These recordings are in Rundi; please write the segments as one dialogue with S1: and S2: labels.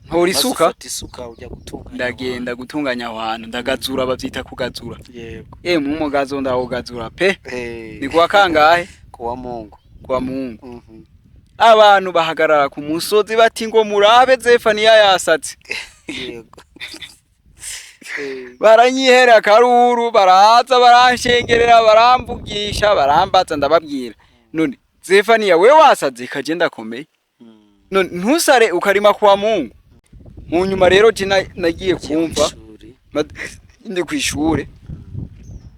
S1: Ntora isuka.
S2: Ufata isuka ujya gutunganya.
S1: Ndagenda gutunganya aho hantu, ndagazura, bavyita kugazura.
S2: Yego.
S1: Mu mugazo ndawugazura pe.
S2: Eh.
S1: Ni kuwa kangahe?
S2: Kuwa Mungu.
S1: Kuwa Mungu. Abantu bahagarara ku musozi bati ngo murabe Zefaniya yasatse.
S2: Yego.
S1: Baranyihera akaruru, baraza baranshengerera, baramvugisha, barambaza, ndababwira none Zefaniya we wasaze kaje ndakomeye. None ntusare ukarima kwa Mungu. Mu nyuma rero je nagiye kumva
S2: Ishuri.
S1: Ndi kwishure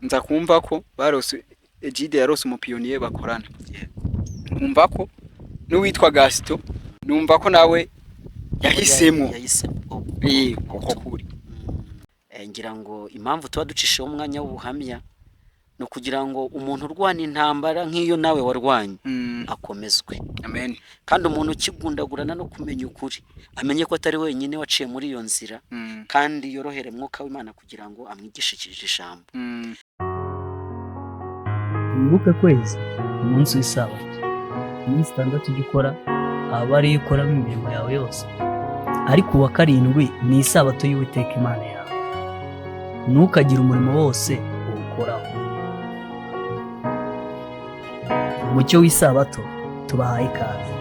S1: nza kumva ko barose Egide yarose umupionnier bakorana. Numva ko n'uwitwa Gaston, numva ko nawe yahisemo.
S2: Yahisemo.
S1: Uko kuri.
S2: Ngira ngo impamvu tuba ducishijeho umwanya w'ubuhamya ni ukugira ngo umuntu urwana intambara nk'iyo nawe warwanye akomezwe.
S1: Amen.
S2: Kandi umuntu ukigundagurana no kumenya ukuri amenye ko atari wenyine waciye muri iyo nzira, kandi yorohere mwuka w'Imana kugira ngo amwigishikirije ijambo.
S3: Wibuke kwezi umunsi w'isabato, iminsi 6 ujya ukora aba ariyo ukoramo imirimo yawe yose, ariko uwa karindwi ni isabato y'Uwiteka Imana yawe, ntukagire umurimo wose uwukoraho. Umucyo w'isabato tubahaye ikaze.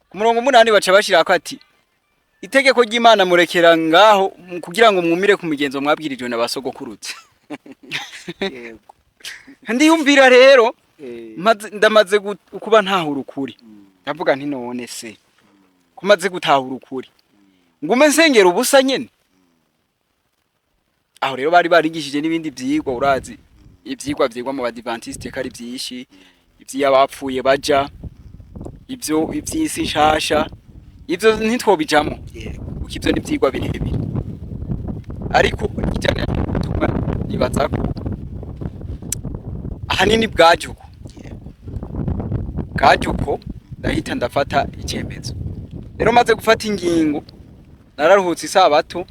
S1: Ku murongo 8 baca bashirako ati itegeko ry'Imana murekera ngaho kugira ngo mwumire ku migenzo mwabwirijwe na basogokurutse.
S2: Yego.
S1: Ndiyumvira rero ndamaze kuba ntahura ukuri, ndavuga nti none se kumaze gutahura ukuri ngume nsengera ubusa nyene. Aho rero bari barigishije n'ibindi vyigwa, urazi ivyigwa vyigwa mu badivantiste ko ari vyinshi, ivy'abapfuye baja, ivyo ivy'isi nshasha, ivyo ntitwobijamwo.
S2: Yego.
S1: Kuko ivyo ni ivyigwa birebire, ariko ikijanye n'ubutumwa nibaza ko ahanini bwaje uko.
S2: Yego.
S1: Bwaje uko, ndahita ndafata icyemezo. Rero maze gufata ingingo, nararuhutse isabato,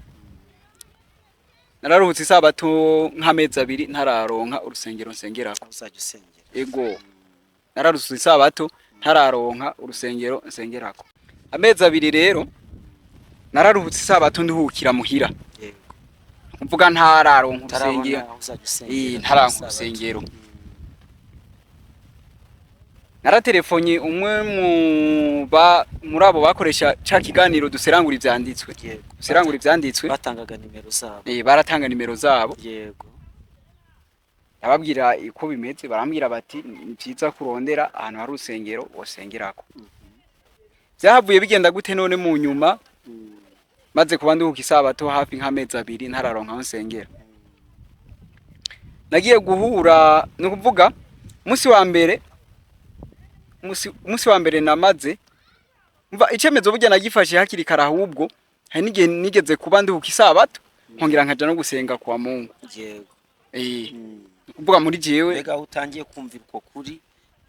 S1: nararuhutse isabato nk'amezi 2 ntararonka urusengero nsengerako.
S2: Aho uzajya usengera.
S1: Ego, nararuhutse isabato ntararonka urusengero nsengerako amezi 2. Rero nararuhutse isabato nduhukira muhira.
S2: Yego.
S1: Mvuga ntararonka
S2: utarabona
S1: urusengero.
S2: aho uzajya usengera.
S1: Ntararonka
S2: Isabato.
S1: urusengero. Naratelefonnye umwe mu ba muri abo bakoresha ca kiganiro duserangura ivyanditswe.
S2: Yego.
S1: Duserangura ivyanditswe.
S2: Batangaga nimero zabo.
S1: Baratanga nimero zabo.
S2: Yego.
S1: Ndababwira uko bimeze, barambwira bati ni vyiza kurondera ahantu hari urusengero wosengerako. Vyahavuye bigenda gute none mu nyuma? Maze kuba nduhuka isabato hafi nk'amezi 2 ntararonka aho nsengera, nagiye guhura, ni ukuvuga umunsi wa mbere, umunsi wa mbere namaze mva icemezo burya nagifashe hakiri kare, ahubwo hari n'igihe nigeze kuba nduhuka isabato nkongera nkaja no gusenga kwa Mungu.
S2: Yego.
S1: Ni ukuvuga muri jewe.
S2: Mbega aho utangiye kumva uko kuri,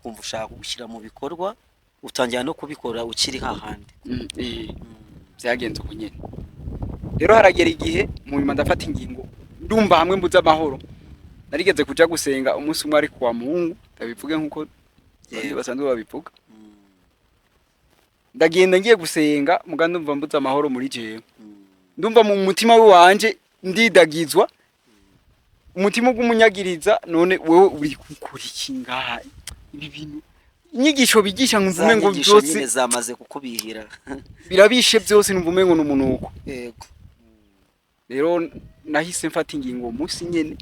S2: kumva ushaka kugushyira mu bikorwa, utangira no kubikora ukiri hahandi.
S1: Vyagenze uko nyene. Rero haragera igihe mu nyuma ndafata ingingo, ndumva hamwe mbuze amahoro. Narigeze kuja gusenga umunsi umwe ari kuwa Mungu, ndabivuge nkuko abandi basanzwe babivuga. Ndagenda ngiye gusenga, muga ndumva mbuze amahoro muri jewe. Ndumva mu mutima wanje ndidagizwa, umutima ugumunyagiriza, none wewe uri gukora iki ngaha? Ibi bintu inyigisho bigisha
S2: Za
S1: nkumva umengo
S2: nyigisho
S1: byose
S2: nyine zamaze kukubihira.
S1: Birabishe byose, numva umengo n'umunuko.
S2: Yego.
S1: Rero nahise mfata ingingo uwo munsi nyene,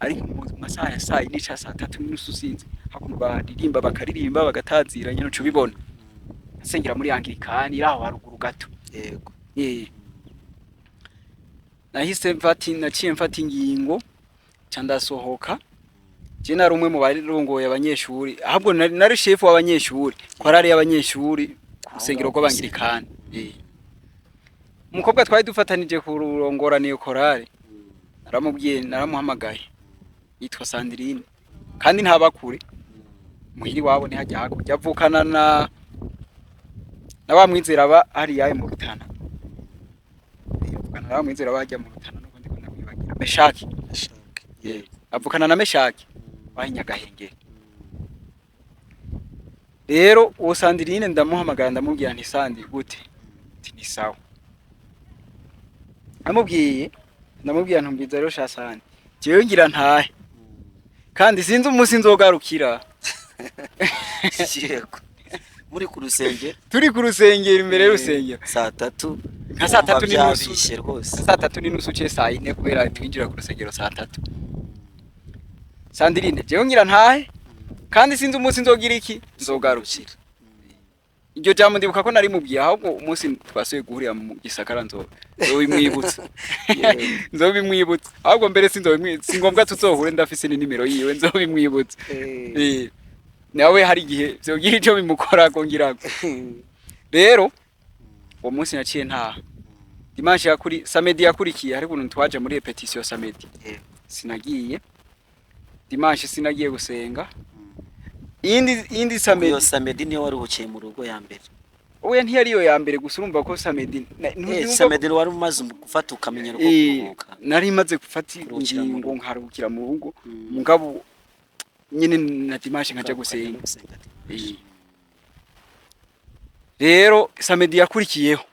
S1: ariko mu masaha ya saa 4 ca saa 3:30 sinzi, hakuntu baririmba bakaririmba bagatazira nyene uca ubibona. Asengera muri Anglikani iri aho haruguru gato.
S2: Yego.
S1: Nahise mfata, naciye mfata ingingo ca ndasohoka. Je nari umwe mu barongoye abanyeshuri, ahubwo nari chef w'abanyeshuri, korari y'abanyeshuri ku rusengero rw'Abanglikani. Umukobwa twari dufatanije kurongora niyo korari, naramubwiye, naramuhamagaye, yitwa Sandrine, kandi ntabakure muhiri wabo ntihajya hakurya, avukana na wa mwizera aba hariya mu Rutana. Avukana na wa mwizera aba hajya mu Rutana, nuko ndiko ndamwibagira. Meshaki.
S2: Meshaki. Yego.
S1: Avukana na Meshaki wahinyagahengeri. Rero uwo Sandirine ndamuhamagara, ndamubwira nti Sandi gute? Ati ni sawa. Amubwiye, ndamubwira ntumbiza rero sha Sandi, jewe ngira ntahe kandi sinzi umunsi nzogarukira.
S2: Yego, muri ku rusengero.
S1: Turi ku rusengero, imbere y'urusengero.
S2: Saa tatu.
S1: Nka saa tatu
S2: Wumva
S1: n'inusu.
S2: byabishye rwose.
S1: 3:30 ce saa 4, kubera twinjira ku rusengero saa 3. Sandirine, jewe ngira ntahe kandi sinzi umunsi nzogira iki, nzogarukira. Iryo jambo ndibuka ko nari mubwiye, ahubwo umunsi twasuye guhurira mu gisagara nzobimwibutsa. Nzobimwibutsa ahubwo mbere sinzobimwibutsa, si ngombwa tuzohure, ndafise n'inimero yiwe, nzobimwibutsa. Nawe hari igihe vyogira ico bimukorako ngirako. Rero uwo munsi naciye ntaha dimanche yakuri, samedi yakurikiye hari ukuntu twaje muri répétition samedi. Sinagiye dimanche, sinagiye gusenga iyindi samedi.
S2: Iyo samedi niyo waruhukiye mu rugo ya mbere?
S1: Oya, ntiyari iyo ya mbere gusa, urumva ko samedi ntiwumva ko-
S2: Samedi wari umaze gufata ukamenyero ko kuruhuka.
S1: Nari maze gufata
S2: Kuruhukira mu
S1: ingingo
S2: rugo.
S1: nkaruhukira mu rugo, mugabo nyine na dimanche nkaja gusenga.
S2: Gusenga dimanche.
S1: Rero samedi yakurikiyeho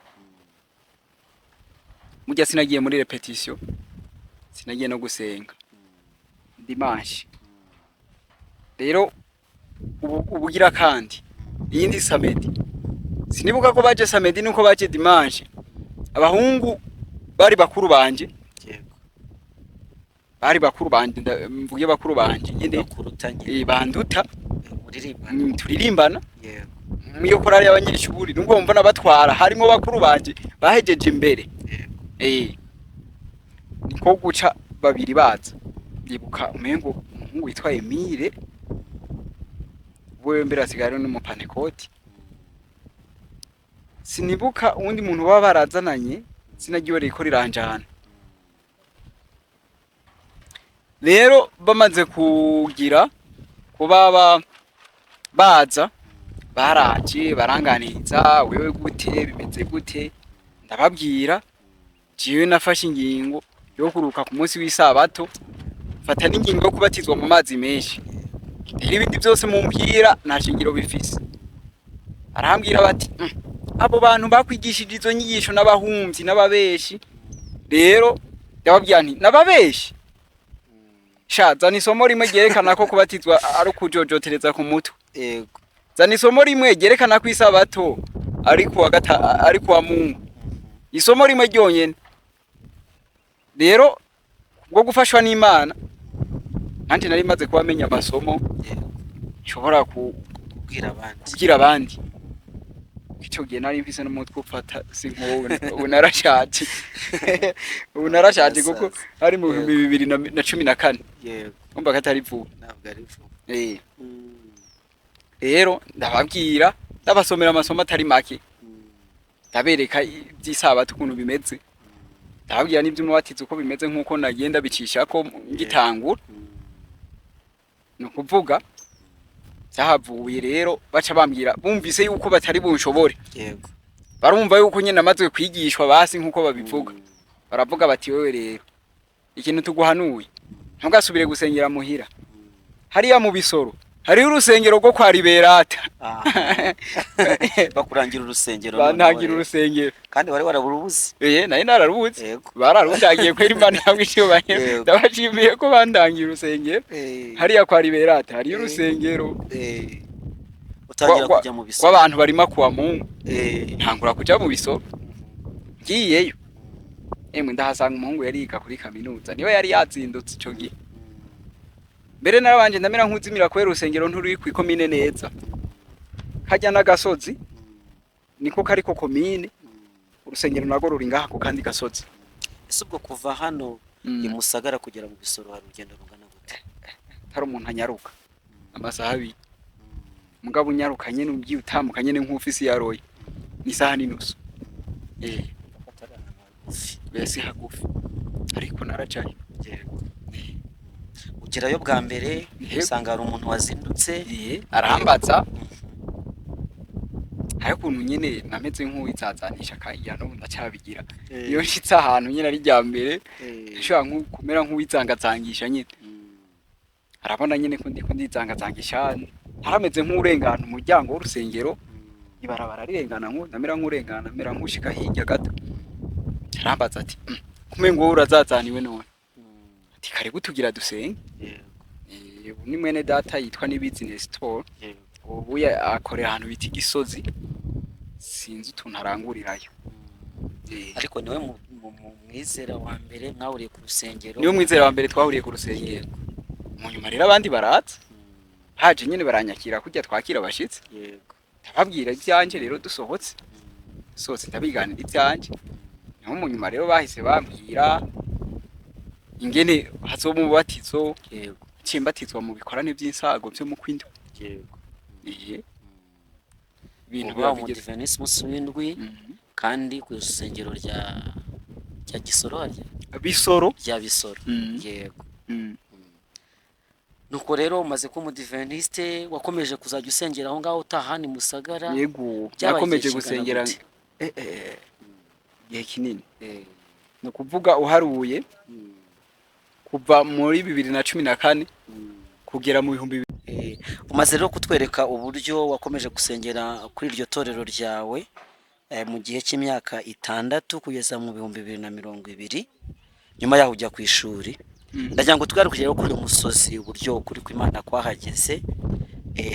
S1: mujya sinagiye muri répétition, sinagiye no gusenga dimanche. Rero ubu ubugira kandi iyindi samedi, sinibuka ko baje samedi nuko baje dimanche, abahungu bari bakuru banje. Bari bakuru banje, mvuge bakuru banje nyine.
S2: Bakuruta nyine.
S1: Banduta.
S2: Uririmbana.
S1: Turirimbana iyo korali y'abanyeshuri, nubwo wumva nabatwara harimo bakuru banje bahejeje imbere. Niko guca babiri baza, ndibuka umengo umuhungu witwa Emile, wewe mbere asigaye ari n'umupantekoti, sinibuka uwundi muntu baba barazananye, sinagiwe riko riranjana. Rero bamaze kugira kuba baza, baraje baranganiriza: wewe gute, bimeze gute? Ndababwira jewe nafashe ingingo yo kuruka ku munsi w'isabato, fata n'ingingo yo kubatizwa mu mazi menshi, rero ibindi byose mumbwira nta shingiro bifise. Arambwira bati: Abo bantu bakwigishije izo nyigisho n'abahumvyi n'ababeshi." Rero ndababwira nti n'ababeshi sha, zana isomo rimwe ryerekana ko kubatizwa ari ukujojotereza ku mutwe. Zana isomo rimwe ryerekana ko isabato ari kuwa gata, ari kuwa Mungu, isomo rimwe ryonyene. Rero bwo gufashwa n'Imana nanje nari maze kuba menya amasomo nshobora
S2: Kubwira abandi.
S1: Kubwira abandi. Ico gihe nari mfise n'umutwe ufata, si nk'ubu, ubu narashaje, ubu narashaje kuko ari mu 2014. Umva ko atari vuba.
S2: Ntabwo ari vuba.
S1: Rero ndababwira, ndabasomera amasomo atari make, ndabereka iby'isabato ukuntu bimeze, ndababwira n'iby'umubatizo uko bimeze nk'uko nagenda bicisha ko ngitangura. Ni ukuvuga byahavuye rero baca bambwira, bumvise yuko batari bunshobore, barumva yuko nyine namaze kwigishwa basi nk'uko babivuga. Baravuga bati: wewe rero ikintu tuguhanuye, ntugasubire gusengera muhira, hariya mu Bisoro hariho urusengero rwo kwa Liberata.
S2: Ah. Bakurangira urusengero
S1: Bantangira
S2: noneho rero.
S1: urusengero.
S2: Kandi wari waraburubuze.
S1: Nari nararubuze. Bararundangiye kwera, Imana yabwo icyubahiro. Ndabashimiye ko bandangiye urusengero hariya kwa Liberata, hariyo urusengero
S2: Utangira kujya mu Bisoro.
S1: rw'abantu barima kuwa Mungu. Ntangura kuja mu Bisoro, ngiyeyo emwe ndahasanga umuhungu yari yiga kuri kaminuza, niwe yari yazindutse ico gihe. Mbere narabanje ndamera nk'uzimira kubera urusengero ntururi kw'ikomine neza, kajya n'agasozi niko kariko komine, urusengero narwo ruri ngaha ku kandi gasozi.
S2: Ese ubwo kuva hano i Musagara kugera mu Bisoro hari urugendo rungana gute?
S1: Hari umuntu anyaruka amasaha 2, mugabo unyaruka nyene ugiye utambuka nyene nk'ufisi yaroye ni isaha n'inusu.
S2: Atari ahantu hagufi.
S1: Bese hagufi, ariko narajayo.
S2: Ugerayo bwa mbere,
S1: Yego.
S2: usanga hari umuntu wazindutse.
S1: Arambaza. Hari ukuntu nyene nameze nk'uwitsazanisha, kandi n'ubu ndacyabigira. Iyo nshitse ahantu nyene ari rya mbere, nshobora kumera nk'uwizangazangisha nyene. Arabona nyene ko ndiko ndizangazangisha, harameze nk'urengana umuryango w'urusengero, ibarabara rirengana, ndamera nk'urengana, mera nk'ushika hirya gato. Arambaza ati: "Kumengo wowe urazazaniwe none?" Ati: "Karibu, tugira dusenge." Ubu ni mwene data yitwa Nibizi Nestor. Ubu akorera ahantu bita Igisozi, sinzi utuntu arangurirayo.
S2: Ariko niwe mwizera wa mbere mwahuriye ku rusengero?
S1: Niwe mwizera wa mbere twahuriye ku rusengero. Mu nyuma rero abandi baraza, haje nyene baranyakira kurya twakira abashitsi. Ndababwira ivyanje rero, dusohotse sohotse ndabiganira ivyanje. Niho mu nyuma rero bahise bambwira ingene hazoba umubatizo. Ciye mbatizwa mu bikorane vy'insago vyo mu kwindwi. Ibintu
S2: uba
S1: biba bigeze
S2: umudiventiste umunsi w'indwi, kandi ku rusengero rya Gisoro harya?
S1: Bisoro.
S2: Rya Bisoro. Yego. Nuko rero umaze kuba umudiventiste, wakomeje kuzajya usengera aho ngaho utaha ni Musagara?
S1: Yego.
S2: Byabaye
S1: Nakomeje
S2: igihe kingana
S1: gusengera
S2: gute?
S1: Igihe kinini, ni ukuvuga uharuye kuva muri 2014 kugera mu bihumbi
S2: Umaze rero kutwereka uburyo wakomeje gusengera kuri iryo torero ryawe mu gihe cy'imyaka 6 kugeza mu 2020, nyuma yaho ujya ku ishuri. Ndagira ngo tugarukire rero kuri uyu musozi, uburyo ukuri kw'Imana kwahageze.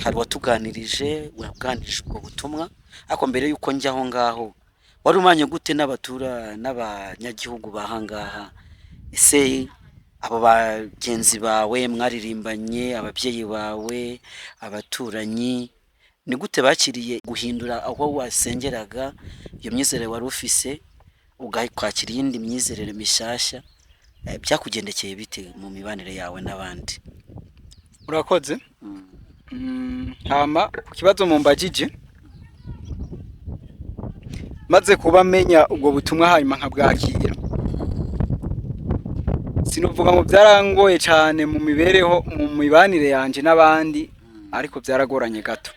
S2: Hari uwatuganirije, waganirije ubwo butumwa, ariko mbere y'uko njya aho ngaho, wari umanye gute n'abatura n'abanyagihugu bahangaha? Ese abo bagenzi bawe mwaririmbanye, ababyeyi bawe, abaturanyi, ni gute bakiriye guhindura aho wasengeraga, iyo myizerere wari ufise, ugakwakira iyindi myizerere mishyashya? Byakugendekeye bite mu mibanire yawe n'abandi?
S1: Urakoze. Hama ku kibazo mumbajije, maze kuba menya ubwo butumwa hanyuma nkabwakira, sinuvuga ngo byarangoye cyane mu mibereho, mu mibanire yanje n'abandi, ariko byaragoranye gato.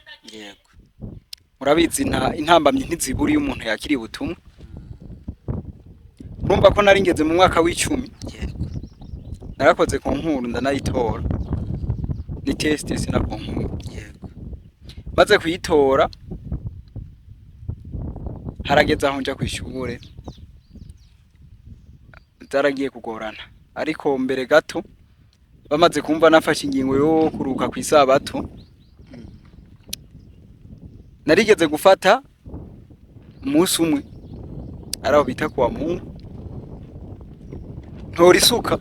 S1: Murabizi, intambamyi ntizibura iyo umuntu yakiriye ubutumwa. Urumva ko nari ngeze mu mwaka w'10. Narakoze ku nkuru, ndanayitora, ni test sina ku nkuru. Maze kuyitora, harageze aho nja kw'ishure, byaragiye kugorana. Ariko mbere gato, bamaze kumva nafashe ingingo yo kuruka kw'isabato, narigeze gufata umunsi umwe, ari aho bita kuwa Mungu, ntora isuka.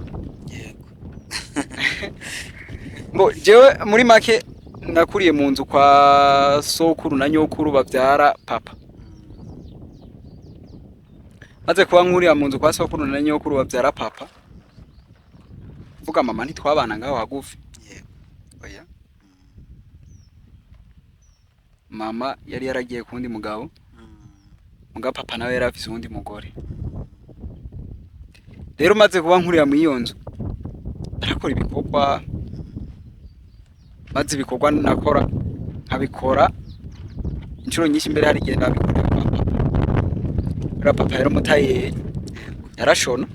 S1: Ngo jewe muri make nakuriye mu nzu kwa sokuru na nyokuru bavyara papa. Maze kuba nkurira mu nzu kwa sokuru na nyokuru bavyara papa, mvuga mama ntitwabana ngaho hagufi. Oya, mama yari yaragiye kuwundi mugabo, muga papa nawe yari afise uwundi mugore. Rero maze kuba nkurira muri iyo nzu, narakora ibikorwa, maze ibikorwa nakora nkabikora inshuro nyinshi. Mbere hari igihe nabikorera kwa papa, kubera papa yari umutayeri, yarashona,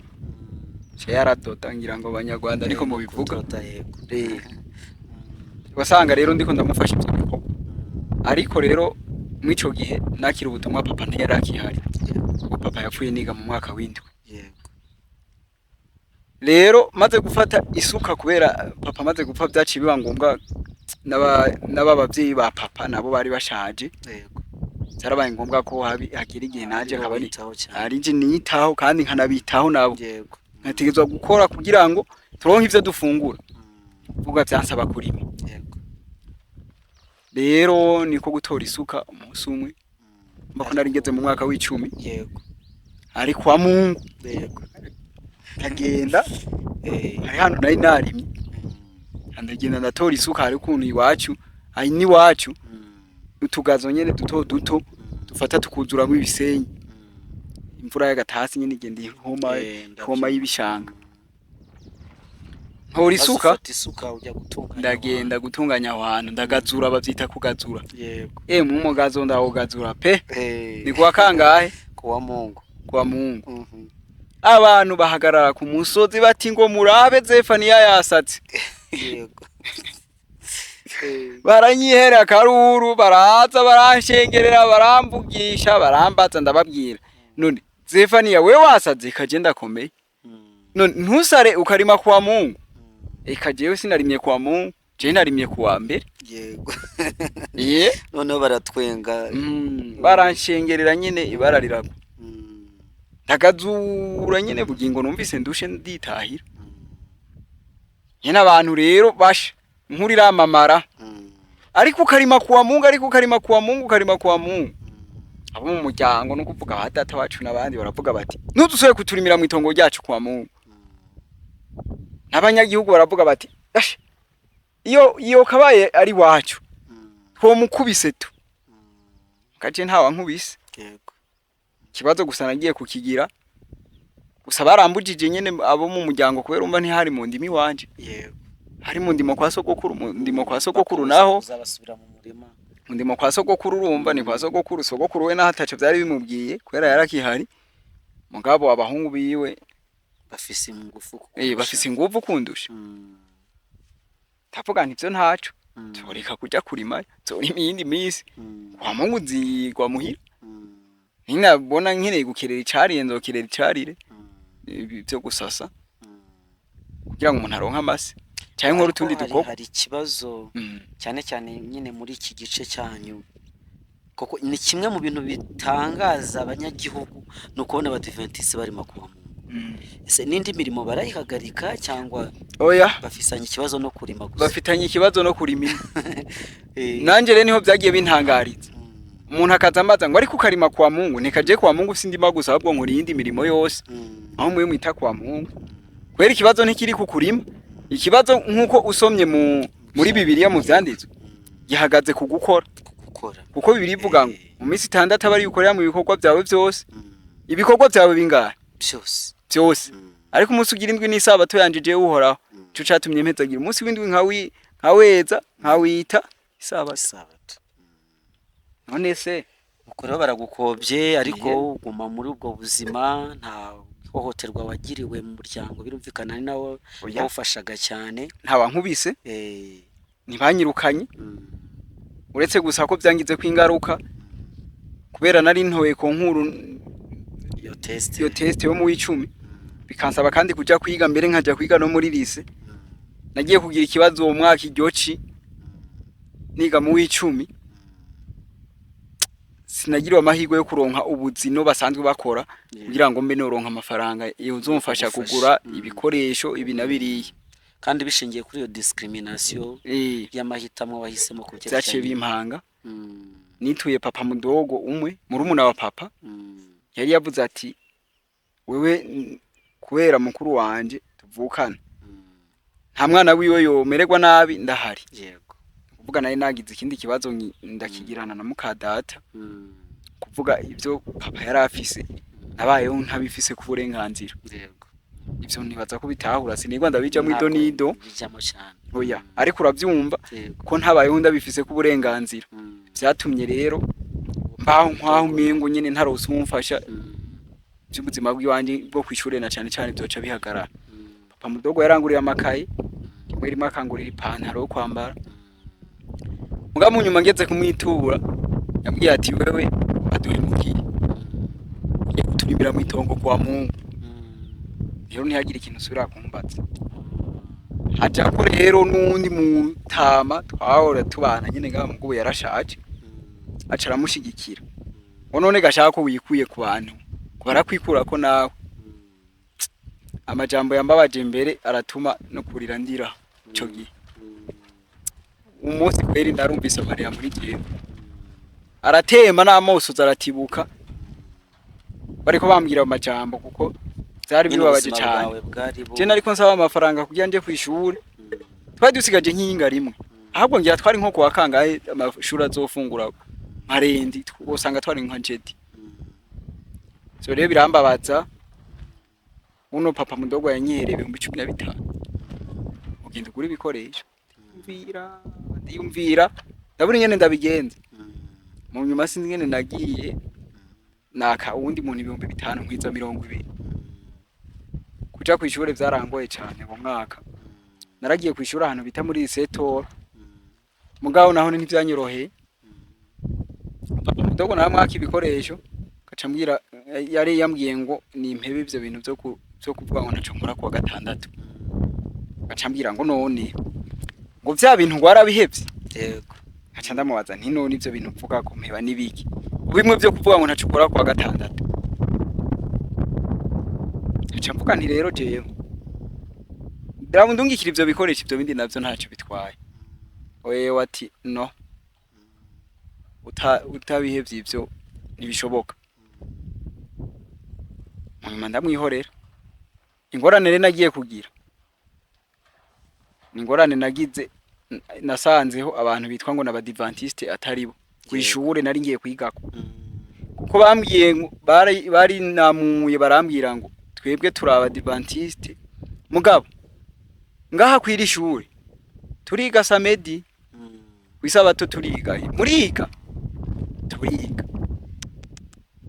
S1: ca yaradoda, ngira ngo abanyarwanda niko mubivuga.
S2: Kudoda, yego.
S1: Wasanga rero ndiko ndamufasha ivyo bikorwa. Ariko rero mw'ico gihe nakira ubutumwa, papa ntiyari akihari, kuko papa yapfuye niga mu mwaka w'7. Rero maze gufata isuka, kubera papa amaze gupfa vyaciye biba ngombwa, n'aba bavyeyi ba papa nabo bari bashaje. Vyarabaye ngombwa ko hagera igihe naje akaba ari
S2: Witaho cyane.
S1: ari nje niyitaho kandi nkanabitaho nabo. Nkategerezwa gukora kugira ngo turonke ivyo dufungura, vuga vyansaba kurima. Rero niko gutora isuka umunsi umwe, mbako nari ngeze mu mwaka w'10. Ari kwa Mungu. Ndagenda, hari hano nari narimye, ndagenda ndatora isuka. Hari ukuntu iwacu, hari n'iwacu utugazo nyene duto duto dufata tukuzuramwo ibisenyi, imvura y'agatasi nyene igenda ihoma,
S2: Ndavyumva.
S1: ihoma y'ibishanga. Ntora
S2: Maze
S1: isuka,
S2: ufata isuka ujya gutunganya.
S1: Ndagenda gutunganya aho hantu, ndagazura, bavyita kugazura.
S2: Yego.
S1: Mugazo ndawugazura pe.
S2: Eh.
S1: Ni kuwa kangahe?
S2: Kuwa Mungu.
S1: Kuwa Mungu. Abantu bahagarara ku musozi bati ngo murabe Zefaniya yasatse.
S2: Yego.
S1: Baranyihera akaruru, baraza baranshengerera, baramvugisha, barambaza, ndababwira, none Zefaniya we wasaze, kaje ndakomeye. None ntusare ukarima kuwa Mungu? Eka jewe sinarimye kuwa Mungu, jewe narimye kuwa mbere.
S2: Yego.
S1: Ye.
S2: Noneho baratwenga.
S1: Baranshengerera nyene, ibara riragwa. Ndagazura nyene, bugingo numvise ndushe, nditahira nyene. Abantu rero basha inkuru iramamara. Ariko ukarima kuwa Mungu, ariko ukarima kuwa Mungu, ukarima kuwa Mungu. Abo mu muryango, no kuvuga ba data wacu n'abandi, baravuga bati ntudusubire kuturimira mu itongo ryacu kuwa Mungu. N'abanyagihugu baravuga bati asha iyo kabaye ari wacu twomukubise tu kaje ntawa nkubise.
S2: Yego.
S1: Ikibazo gusa nagiye kukigira gusa barambujije nyene abo mu muryango, kubera umva ntihari mu ndimi wanje.
S2: Yego.
S1: Hari mu ndimo kwa sogokuru, mu ndimo kwa sogokuru naho.
S2: Uzabasubira mu murima.
S1: Mu ndimo kwa sogokuru, urumva ni kwa sogokuru. Sogokuru we naho ataco vyari bimubwiye kubera yarakihari, mugabo abahungu biwe
S2: bafise ingufu
S1: eh, bafise inguvu kundusha. Ndavuga nti ivyo ntaco, nzoreka kuja kurima, nzorima iyindi misi. Kwa Mungu nzigwa muhira. Ninabona nkeneye gukerera icarire, nzokerera icarire. Ibi vyo gusasa kugira ngo umuntu aronke amase canke nkore utundi
S2: Ariko
S1: dukorwa.
S2: Hari ikibazo cyane cyane nyine muri iki gice cyanyu, kuko ni kimwe mu bintu bitangaza abanyagihugu, ni ukubona abadiventisiti barimo kuwa Mungu. Ese n'indi mirimo barayihagarika cyangwa
S1: Oya.
S2: bafisanye ikibazo no kurima gusa?
S1: Bafitanye ikibazo no kurima ino. Nanje rero niho vyagiye bintangariza. Umuntu akaza ambaza ngo ariko ukarima kwa Mungu? Nikaje kwa Mungu sindima gusa, ahubwo nkora iyindi mirimo yose. Aho muwe mwita kwa Mungu, kubera ikibazo ntikiri ku kurima. Ikibazo, nk'uko usomye muri Bibiliya mu vyanditswe, gihagaze ku gukora.
S2: Gukora.
S1: Kuko Bibiliya ivuga ngo mu minsi 6 aba ari ukorera mu bikorwa byawe byose. Ibikorwa byawe bingahe?
S2: Byose.
S1: Byose. Ariko umunsi ugira indwi n'isabato yanje jewe Uhoraho. Ico catumye mpezagira umunsi w'indwi nkaweza, nkawita isabato.
S2: Isabato.
S1: None se
S2: Ubwo rero baragukobye, ariko uguma muri ubwo buzima, nta hohoterwa wagiriwe mu muryango, birumvikana ni nawo
S1: Oya.
S2: wawufashaga cyane.
S1: Ntawankubise, ntibanyirukanye, uretse gusa ko byangizeko ingaruka kubera nari ntoye ku nkuru
S2: iyo test.
S1: Iyo test yo mu w'icumi, bikansaba kandi kuja kwiga mbere, nkaja kwiga no muri lycée. Nagiye kugira ikibazo uwo mwaka iryo ci niga mu w'icumi, sinagiriwe amahirwe yo kuronka ubuzino basanzwe bakora kugira ngo mbe noronka amafaranga yozomfasha
S2: Kugufasha.
S1: kugura ibikoresho ibi na biriya.
S2: Kandi bishingiye kuri iyo discrimination y'amahitamo wahisemo ku
S1: Vyaciye
S2: byerekeranye
S1: bimpanga. Nituye papa mudogo umwe, murumuna wa papa, yari yavuze ati wewe kubera mukuru wanje tuvukana, nta mwana wiwe yomererwa nabi ndahari. Kuvuga nari nagize ikindi kibazo ndakigirana na mukadata. Kuvuga ivyo papa yari afise nabayeho ntabifise ku burenganzira. Ivyo ntibaza ko bitahura, sinigwa ndabijamwo ido
S2: Ntabwo
S1: nido.
S2: bijamo cyane.
S1: Oya, ariko uravyumva ko ntabayeho ndabifise ku burenganzira. Vyatumye rero mbaho nkwaho umengo nyene ntarose uwumfasha. Vy'ubuzima bw'iwanje bwo kw'ishure na cane cane vyoca bihagarara. Papa mudogo yaranguriye amakaye rimwe rimwe, akangurira ipantaro yo kwambara. Mugabo mu nyuma ngeze kumwitura, yambwiye ati wewe waduhemukiye, ugiye kuturimira mw'itongo kwa Mungu, rero ntihagire ikintu usubira kumbaza. Hajako rero n'uwundi mutama twahora tubana nyene ngaha, mugubu yarashaje, aca aramushigikira ngo none gashaka ko wikuye ku bantu, ngo barakwikurako nawe. Amajambo yambabaje mbere aratuma no kurira ndira ico gihe. Umunsi kweri narumvise amarira muri jewe aratemba n'amosozi aratibuka, bariko bambwira ayo majambo, kuko vyari
S2: Nyine
S1: bibabaje
S2: ubuzima
S1: cane.
S2: bwawe bwari
S1: Je nariko nsaba amafaranga kugira nje kw'ishure, twari dusigaje nk'iyinga rimwe, ahubwo ngira twari nko kuwa kangahe amashuri azofungura, nka lundi, usanga twari nka jeudi. So rero birambabaza. Uno papa mudogo yanyihereye 15,000. Ugenda ugura ibikoresho. Ndiyumvira, ndiyumvira, ndabura ingene ndabigenza. Mu nyuma sinzi ingene nagiye naka uwundi muntu 5000 nkwiza 20. Kuja kw'ishure vyarangoye cane uwo mwaka. Naragiye kw'ishure ahantu bita muri Setora, mugabo naho ntivyanyoroheye. Papa mudogo naramwaka ibikoresho, gaca ambwira, yari yambwiye ngo nimpebe ivyo bintu vyo kuvuga ngo ntaco nkora kuwa gatandatu. Gaca ambwira ngo none ngo vya bintu warabihevye?
S2: Yego.
S1: Nkaca ndamubaza nti none ivyo bintu uvuga ko mpeba nibiki? Bimwe vyo kuvuga ngo ntaco ukora kuwa gatandatu. Nkaca mvuga nti rero jewe ndungikira ivyo bikoresho, ivyo bindi navyo ntacyo bitwaye. Wewe ati no, utabihevye ivyo ntibishoboka. Munyuma ndamwihorera. Ingorane rero nagiye kugira ni ingorane nagize, nasanzeho abantu bitwa ngo n'abadivantiste atari bo kw'ishure nari ngiye kwigako, kuko bambwiye ngo bari namuye barambwira ngo twebwe turi abadivantiste, mugabo ngaha kw'iri shure turiga samedi, kw'isabato turiga, muriga turiga.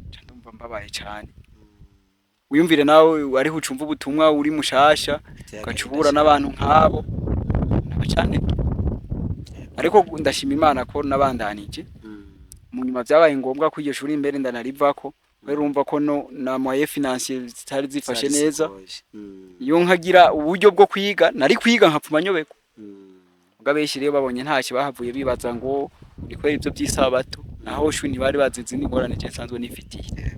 S1: Nca ndumva mbabaye cane. Wiyumvire nawe ariho ucumva ubutumwa uri mushasha, ugaca uhura n'abantu nk'abo nabacane. Ariko ndashima Imana ko nabandanije. Mu nyuma vyabaye ngombwa ko iryo shuri imbere ndanarivako, kubera urumva ko no na moyen financier zitari zifashe neza. Iyo nkagira uburyo bwo kwiga nari kwiga nkapfuma nyobeko. Muga benshi rero babonye ntacyo bahavuye bibaza ngo ni kubera ivyo vy'isabato, naho shuri ntibari bazi izindi ngorane je nsanzwe nifitiye.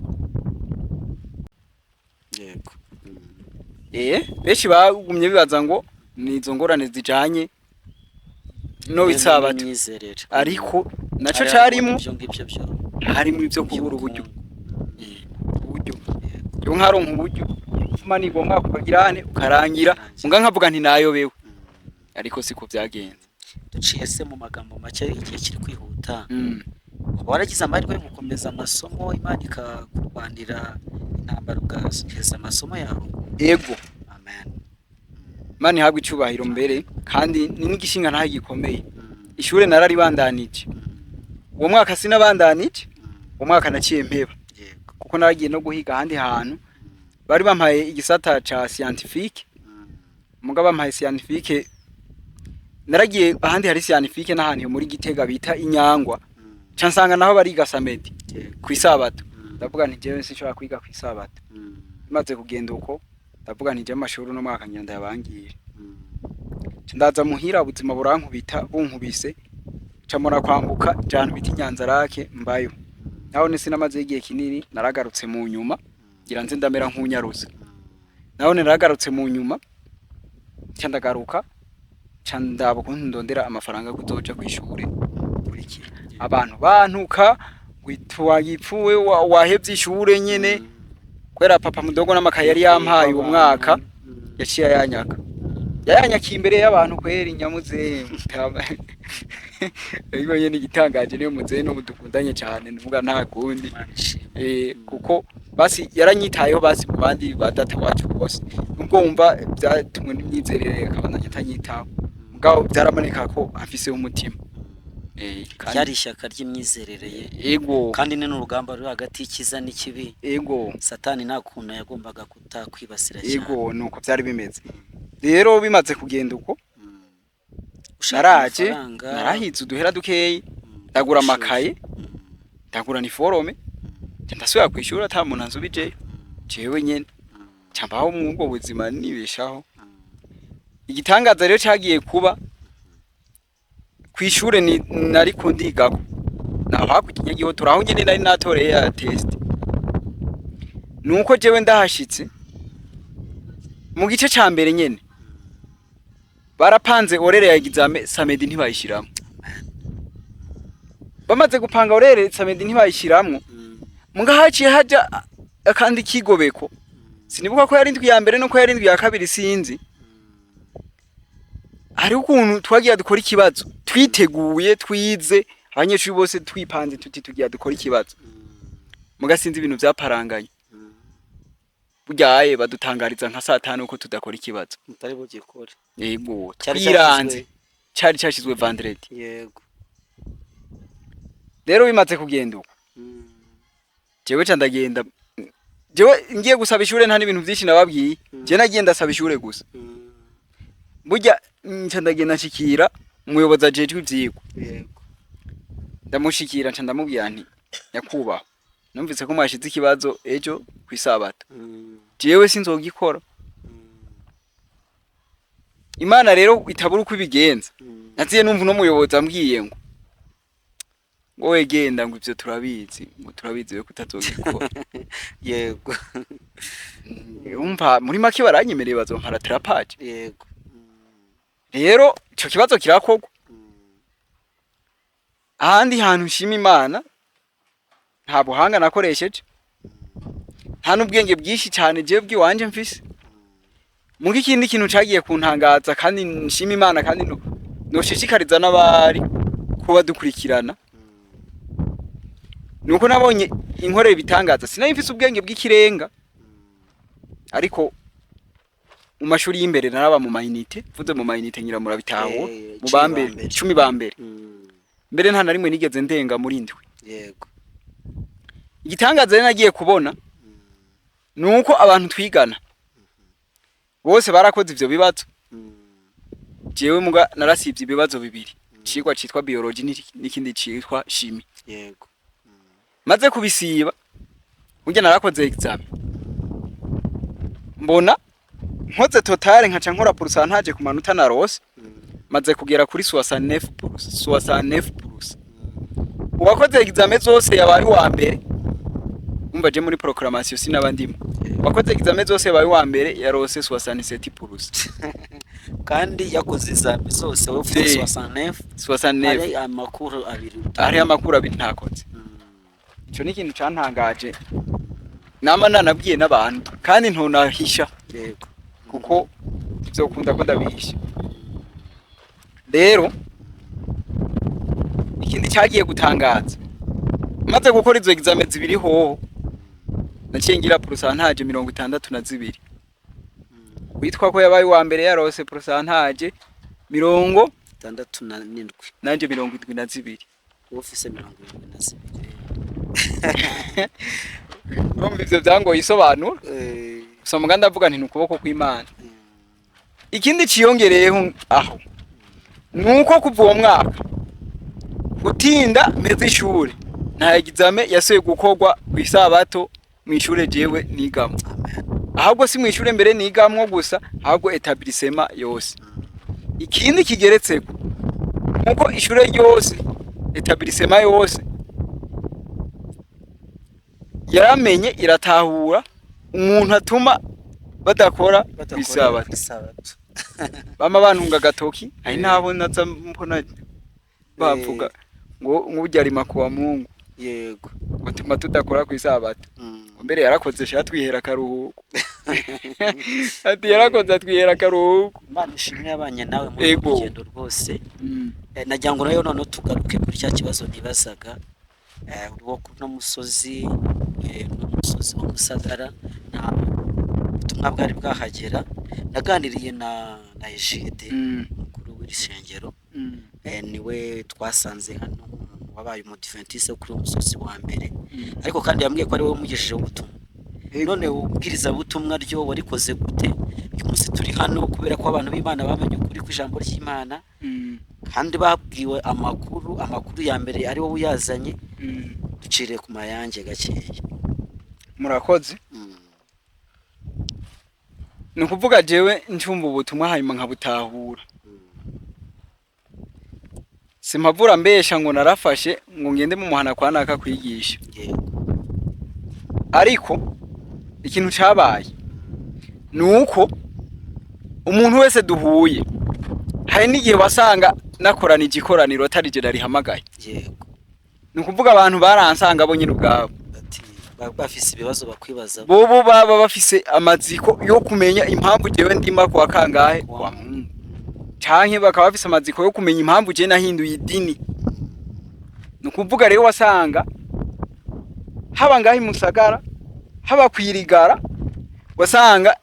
S2: Yego.
S1: Benshi bagumye bibaza ngo ni izo ngorane zijanye no isabato,
S2: n'imyizerere.
S1: Ariko naco
S2: Hariho
S1: carimo
S2: ibyo ngibyo byo
S1: harimo ivyo kubura uburyo. Uburyo, iyo nkaronka uburyo mfuma nigomwa ukagirane ukarangira, muga nkavuga nti nayobewe, ariko siko vyagenze.
S2: Duciye se mu magambo make, igihe kiri kwihuta, uba waragize amahirwe yo gukomeza amasomo, Imana ikakurwanira intambara ugaheza amasomo yawe?
S1: Ego.
S2: Amen.
S1: Imana ihabwe icubahiro mbere, kandi ni n'igishinga ntaho gikomeye. Ishure nararibandanije. Uwo mwaka sinabandanije, uwo mwaka naciye mpeba, kuko naragiye no guhiga ahandi hantu. Bari bampaye igisata ca scientifique, muga bampaye scientifique, naragiye ahandi hari scientifique n'ahantu muri Gitega bita Inyangwa, ca nsanga naho bariga samedi, kw'isabato. Ndavuga nti jewe sinshobora kwiga kw'isabato. Bimaze kugenda uko, ndavuga nti jewe amashuri uno mwaka ngira ndayabangire. Ca ndaza muhira, ubuzima burankubita, bunkubise ca mbona kwambuka nja ahantu bita Inyanzarake mbayo. Naho sinamazeyo igihe kinini, naragarutse mu nyuma ngira nze ndamera nk'unyarutse. Naho naragarutse mu nyuma, ca ndagaruka, ca ndaba ukuntu ndondera amafaranga yo kuzoja kw'ishure kurikira. Abantu bantuka ngo wagipfuwe, wahevye ishure nyene, kubera papa mudogo n'amakaye yari yampaye uwo mwaka yaciye ayanyaka, yayanyakiye imbere y'abantu kweri nyamuzehe. Ariko nyene igitangaje niyo muzehe n'ubu dukundanye cane, nuvuga nta kundi.
S2: Imana ishimwe.
S1: Kuko basi yaranyitayeho, basi mu bandi ba data wacu bose, nubwo wumva vyatumwe n'imyizerere akabandanya atanyitaho, mugabo vyaraboneka ko amfiseho umutima. Kandi
S2: Ryari ishyaka ry'imyizerere ye.
S1: Ego.
S2: Kandi ni n'urugamba ruri hagati y'ikiza n'ikibi.
S1: Ego.
S2: Satani nta kuntu yagombaga kutakwibasira cyane.
S1: Ego, nuko vyari bimeze. Rero bimaze kugenda uko,
S2: Ushaka
S1: naraje
S2: amafaranga,
S1: narahize uduhera dukeyi, ndagura amakaye, ndagura niforome, nca ndasubira kw'ishuri ata muntu ansubijeyo, jewe nyene nca mbaho mw'ubwo buzima nibeshaho. Igitangaza rero cagiye kuba kw'ishure ni nariko ndigako, naho hakurya i Nyagihotora aho nyene nari natoreye ya test, nuko jewe ndahashitse mu gice ca mbere nyene barapanze horaire ya examen, samedi ntibayishiramwo. Bamaze gupanga horaire, samedi ntibayishiramwo. Muga haciye haja akandi kigobeko, sinibuka ko yari indwi ya mbere nuko yari indwi ya kabiri, sinzi. Hariho ukuntu twagiye dukora ikibazo twiteguye, twize, abanyeshuri bose twipanze tuti tugiye dukora ikibazo, muga sinzi ibintu vyaparanganye. Buryaye badutangariza nka saa tanu ko tudakora ikibazo.
S2: Mutari bugikore.
S1: Yego.
S2: Cyari
S1: twiranze.
S2: cyashyizwe-
S1: Cari cashizwe vendredi.
S2: Yego.
S1: Rero bimaze kugenda uko, jewe ca ndagenda, jewe ngiye gusaba ishure, nta n'ibintu vyinshi nababwiye. Je nagiye ndasaba ishure gusa. Burya nca ndagenda nshikira umuyobozi ajejwe ivyigwa. Ndamushikira, nca ndamubwira nti: "Nyakubahwa, numvise ko mwashize ikibazo ejo kw'isabato, jewe sinzogikora." Imana rero itabura uko ibigenza. Naziye numva uno muyobozi ambwiye ngo we genda, ngo ivyo turabizi, ngo turabizi we kutazogikora. Umva, muri make baranyemereye bazompa rattrapage. Rero ico kibazo kirakorwa. Ahandi hantu nshima Imana, nta buhanga nakoresheje, nta n'ubwenge bwinshi cyane jewe bw'iwanje mfise. Muga ikindi kintu cagiye kuntangaza kandi nshima Imana kandi no noshishikariza n'abari kuba dukurikirana, nuko nabonye inkorera ibitangaza. Sinari mfise ubwenge bw'ikirenga, ariko mu mashuri y'imbere naraba mu ma unités. Mvuze mu ma unités ngira murabitahura.
S2: Eh,
S1: mu
S2: icumi
S1: bambere.
S2: ba mbere.
S1: 10 ba mbere. Mbere nta na rimwe nigeze ndenga muri 7. Igitangaza rero nagiye kubona nuko abantu twigana bose barakoze ivyo bibazo. Jewe muga narasivye ibibazo bibiri, icigwa citwa biology n'ikindi citwa chimie. Maze kubisiba, burya narakoze examen, mbona nkoze totale nkaca nkora pourcentage ku manota narose, maze kugera kuri 69 plus 69 plus. Uwakoze examen zose yabaye uwa mbere. Umva, je muri proclamation sinaba ndimo. Uwakoze examen zose yabaye uwa mbere, yarose 67 plus.
S2: Kandi yakoze examen zose, wowe ufite 69.
S1: 69.
S2: Hari amakuru abiri.
S1: Hariho amakuru abiri ntakoze. Ico ni ikintu cantangaje, nama nanabwiye n'abantu kandi ntonahisha, kuko vyokunda ko ndabihisha. Rero ikindi cyagiye gutangaza, maze gukora izo examen zibiri hoho, naciye ngira pourcentage 62. Witwa ko yabaye uwa mbere yarose pourcentage mirongo
S2: 67.
S1: Nanje 72.
S2: Wowe ufise 72.
S1: Urumva ivyo vyangoye isobanura. Gusa muga ndavuga nti ni ukuboko kw'Imana. Ikindi ciyongereyeho aho nuko kuva uwo mwaka gutinda mpeze ishure, nta examen yasubiye gukorwa kw'isabato mw'ishure jewe nigamwo.
S2: Amen.
S1: Ahubwo si mw'ishure mbere nigamwo gusa, ahubwo établissement yose. Ikindi kigeretseko nuko ishure ryose, établissement yose yaramenye, iratahura umuntu atuma badakora
S2: Badakora
S1: kw'isabato.
S2: kw'isabato.
S1: Bama bantunga agatoki, hari n'abo naza mbona bavuga ngo ngurya arima kuwa Mungu, ngo tuma tudakora kw'isabato. Ngo mbere yarakoze sha twihera akaruhuko, ati yarakoze atwihera akaruhuko.
S2: Imana ishimwe yabanye nawe muri uru rugendo rwose. Nagira ngo nayo noneho tugaruke kuri cya kibazo nibazaga. Uri kuno musozi, uno musozi wa Musagara, nta butumwa bwari bwahagera. Naganiriye na Egide, umukuru w'iri shengero. Niwe twasanze hano nk'umuntu wabaye umudiventiste wo kuri uwo musozi wa mbere, ariko kandi yambwiye ko ari wowe umugejejeho ubutumwa. None ubwirizabutumwa ryo warikoze gute? Uyu munsi turi hano kubera ko abantu b'Imana bamenye ukuri kw'ijambo ry'Imana, kandi babwiwe amakuru ya mbere ari wowe uyazanye. Duciriye ku mayange gakeya.
S1: Murakoze. Ni ukuvuga jewe ncumva ubutumwa hanyuma nkabutahura, simpavura mbesha ngo narafashe ngo ngende mu muhana kwa naka kwigisha. Ariko ikintu cabaye ni uko umuntu wese duhuye, hari n'igihe wasanga nakoranije ikoraniro atari je narihamagaye. Ni ukuvuga abantu baransanga bo nyine ubwabo.
S2: Bati bafise ibibazo bakwibaza.
S1: Bobo baba bafise amaziko yo kumenya impamvu jewe ndima kwa kangahe kwa Mungu, canke bakaba bafise amaziko yo kumenya impamvu jewe nahinduye idini. Ni ukuvuga rero wasanga haba ngaho i Musagara, haba kwirigara, wasanga Wasanga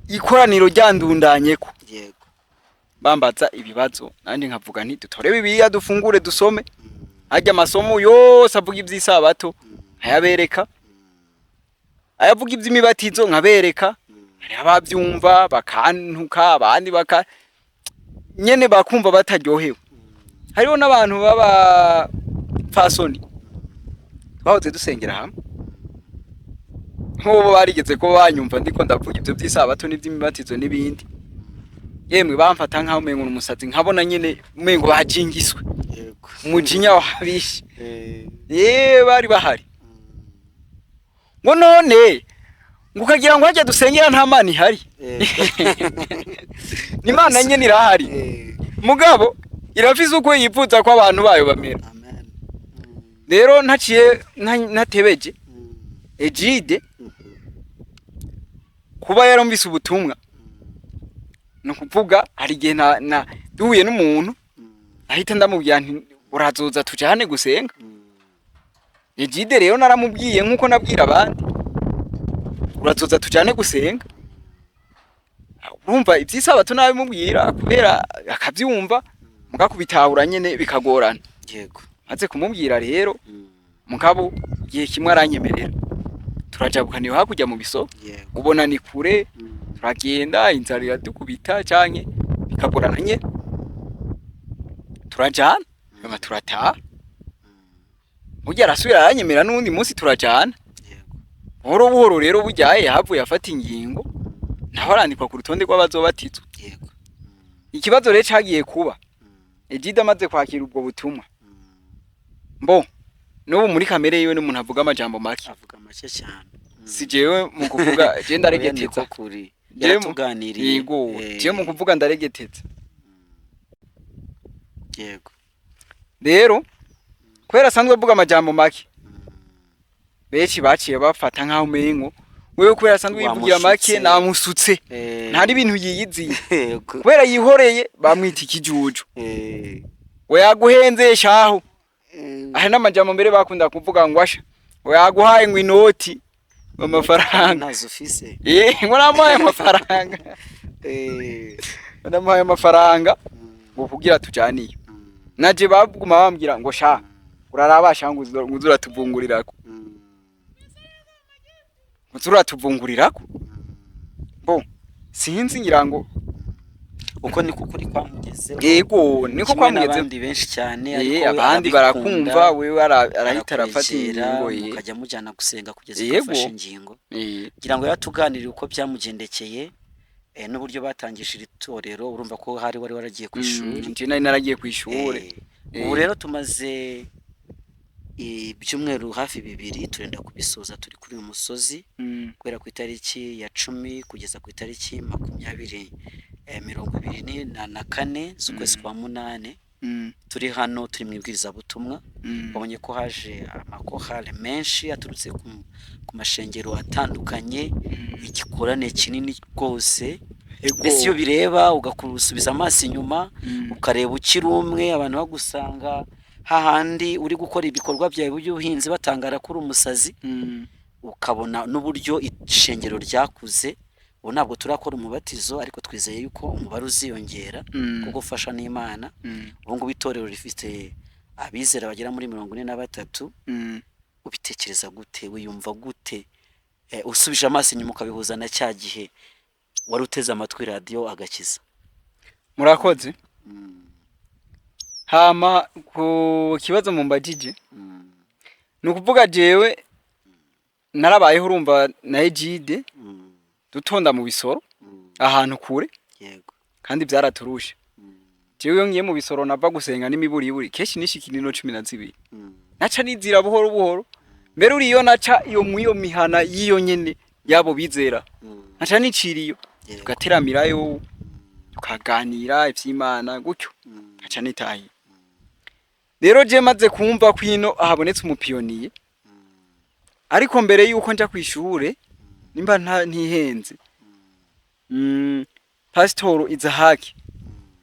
S1: ikoraniro ryandundanyeko, bambaza ibibazo, nanjye nkavuga nti dutore Bibiliya, dufungure, dusome. Harya amasomo yose avuga iby'isabato nkayabereka, ayavuga iby'imibatizo nkabereka. Hari ababyumva bakantuka, abandi baka nyene bakumva bataryohewe. Hariho n'abantu baba fasoni twahoze dusengera hamwe, nk'ubu barigeze kuba banyumva ndiko ndavuga ibyo by'isabato n'iby'imibatizo n'ibindi, yemwe bamfata nkaho umengo n'umusazi, nkabona nyene umengo bajingiswe, umujinya wabishe. Ye bari bahari ngo none ngo ukagira ngo hajya dusengera nta Mana ihari. N'Imana nyene irahari, mugabo irafise uko yifuza ko abantu bayo bamera.
S2: Amen.
S1: Rero ntaciye ntatebeje, Egide kuba yarumvise ubutumwa, ni ukuvuga hari igihe na duhuye n'umuntu ahita ndamubwira nti urazoza tujane gusenga. Egide rero naramubwiye nk'uko nabwira abandi, urazoza tujane gusenga. Urumva ivy'isabato nabimubwira kubera akavyumva, muga kubitahura nyene bikagorana. Maze kumubwira rero, mugabo igihe kimwe aranyemerera, turajabukana hakurya mu biso. Ubona ni kure, turagenda, inzara iradukubita canke bikagorana nyene, turajana, nyuma turataha. Burya arasubira aranyemera, n'uwundi munsi turajana. Buhoro buhoro rero burya yahavuye afata ingingo, naho arandikwa ku rutonde rw'abazobatizwa. Ikibazo rero cagiye kuba Egide amaze kwakira ubwo butumwa, mbo n'ubu muri kamere yiwe n'umuntu avuga amajambo make.
S2: Avuga make cyane.
S1: Si jewe mu kuvuga, je
S2: Oya,
S1: ndaregeteza.
S2: niko kuri.
S1: Jewe
S2: Yaratuganiriye.
S1: Yego, jewe mu kuvuga ndaregeteza. Rero kubera asanzwe avuga amajambo make, benshi baciye bafata nkaho umengo wewe kubera asanzwe yivugira make
S2: Wamushutse.
S1: Namusutse. Nta n'ibintu yiyiziye. Kubera yihoreye bamwita ikijuju. We yaguhenze shaho. Hari n'amajambo mbere bakunda kuvuga ngo asha we yaguhaye ngo inoti, amafaranga.
S2: Ntazo ufise.
S1: Ngo namuhaye amafaranga, namuhaye amafaranga ngo kugira tujaniye. Naje baguma bambwira ngo sha uraraba sha, ngo uze uratuvungurirako, ngo uze uratuvungurirako. Bo sinzi ngira ngo
S2: Uko niko kuri kwamugezeho.
S1: Yego, niko
S2: Kimwe
S1: kwamugezeho.
S2: n'abandi benshi cyane. Ariko we
S1: Abandi
S2: arabikunda,
S1: barakumva, wewe arahita arafata
S2: arakwegera,
S1: ingingo ye.
S2: mukajya mujyana gusenga kugeza ubwo afashe ingingo. Ngira ngo yaratuganiriye uko byamugendekeye, n'uburyo batangije iri torero. Urumva ko hari wari waragiye ku ishuri.
S1: Nje nari naragiye ku ishure.
S2: Ubu rero tumaze ibyumweru hafi 2 turenda kubisoza turi kuri uyu musozi, guhera ku itariki ya 10 kugeza ku itariki 20, 24 z'ukwezi kwa munani. Turi hano, turi mu ibwirizabutumwa. Babonye ko haje amakorale menshi aturutse ku mashengero atandukanye, igikorane kinini rwose. Mbese iyo bireba ugakusubiza amaso inyuma, ukareba ukiri umwe, abantu bagusanga hahandi uri gukora ibikorwa byawe by'ubuhinzi, batangara ko uri umusazi, ukabona n'uburyo ishengero ryakuze. Ubu ntabwo turakora umubatizo, ariko twizeye yuko umubare uziyongera kuko ufasha n'Imana. Ubu ngubu itorero rifite abizera bagera muri 43. Ubitekereza gute? Wiyumva gute? Usubije amaso inyuma ukabihuza na cya gihe wari uteze amatwi radiyo Agakiza.
S1: Murakoze. Hama ku kibazo mumbajije, ni ukuvuga jewe narabayeho, urumva, na Egide dutonda mu bisoro ahantu kure, kandi byaraturushe. Jewe iyo ngiye mu bisoro nava gusenga n'imiburiburi kenshi nishika inino 12, naca nizira buhoro buhoro. Mbere uriyo naca iyo mwiyo mihana y'iyo nyene yabo bizera, naca niciriyo, tugateramirayo, tukaganira ivy'Imana gutyo, nkaca nitahiye. Rero je maze kumva kwino ahabonetse umupiyoniye, ariko mbere yuko nja kwishure, nimba ntihenze, Pasitoro Izahaki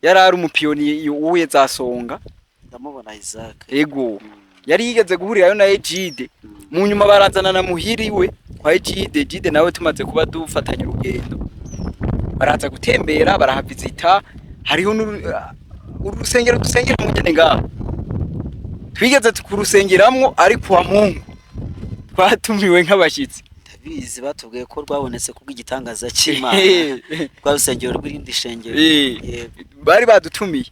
S1: yari ari umupiyoniye iyo uye zasonga.
S2: Ndamubona Isaac.
S1: Ego. Yari yigeze guhurirayo na Egide, mu nyuma barazana na muhiriwe kwa Egide. Egide nawe tumaze kuba dufatanya urugendo, baraza gutembera, barahavizita. Hariho urusengero dusengera mu nyene ngaho, twigeze kurusengeramwo ari kwa Mungu, twatumiwe nk'abashyitsi.
S2: Ndabizi, batubwiye ko rwabonetse kubw'igitangaza cy'Imana, rwa rusengero rw'irindi shengero. Yego.
S1: Bari badutumiye.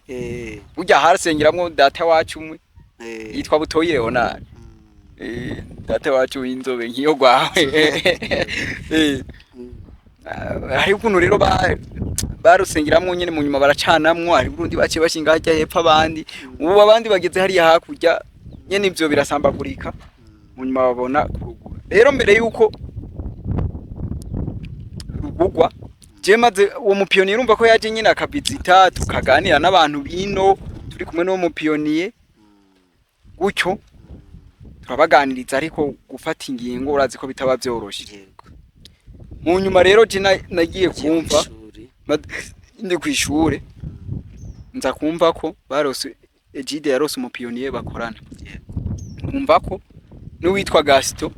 S1: Burya harasengeramwo data wacu umwe yitwa Butoyi Leonard. Data wacu w'inzobe nk'iyo gwawe. Hari ukuntu rero barusengeramwo nyene, mu nyuma baracanamwo. Hari urundi baciye bashinga harya hepfo, abandi ubu abandi bageze hariya hakurya nyene, ivyo birasambagurika, mu nyuma babona kurugura. Rero mbere yuko rugugwa, je maze uwo mupiyoniye, urumva ko yaje nyine akavizita, tukaganira n'abantu bino turi kumwe n'uwo mupiyoniye gutyo, turabaganiriza, ariko gufata ingingo urazi ko bitaba vyoroshe. Mu nyuma rero je nagiye
S2: Ugiye
S1: kumva
S2: kw'ishuri.
S1: Ndi kw'ishure nza kumva ko barose, Egide yarose umupiyoniye bakorana. Numva ko n'uwitwa Gaston,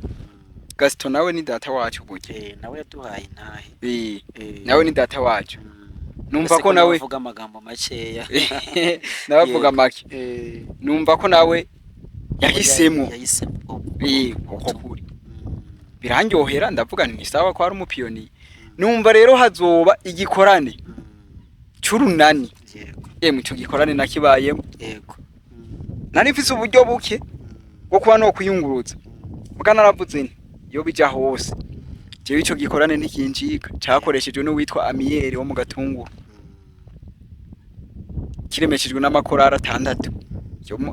S1: Gaston nawe ni data wacu burya.
S2: Nawe yaduhaye intahe.
S1: Nawe ni data wacu. Numva
S2: Ese
S1: ko nawe
S2: avuga amagambo makeya.
S1: Nawe avuga make. Numva ko nawe yahisemo.
S2: Yahisemo.
S1: Uko kuri birandyohera, ndavuga nti ni sawa ko ari umupiyoniye. Numva rero hazoba igikorane c'urunani. Yemwe, ico gikorane nakibayemo. Nari mfise uburyo buke bwo kuba no kwiyunguruza, muga naravuze nti iyo bija hose jewe ico gikorane ntikinjika. Cakoreshejwe n'uwitwa Amiyeri wo mu Gatunguru, kiremeshejwe n'amakorari atandatu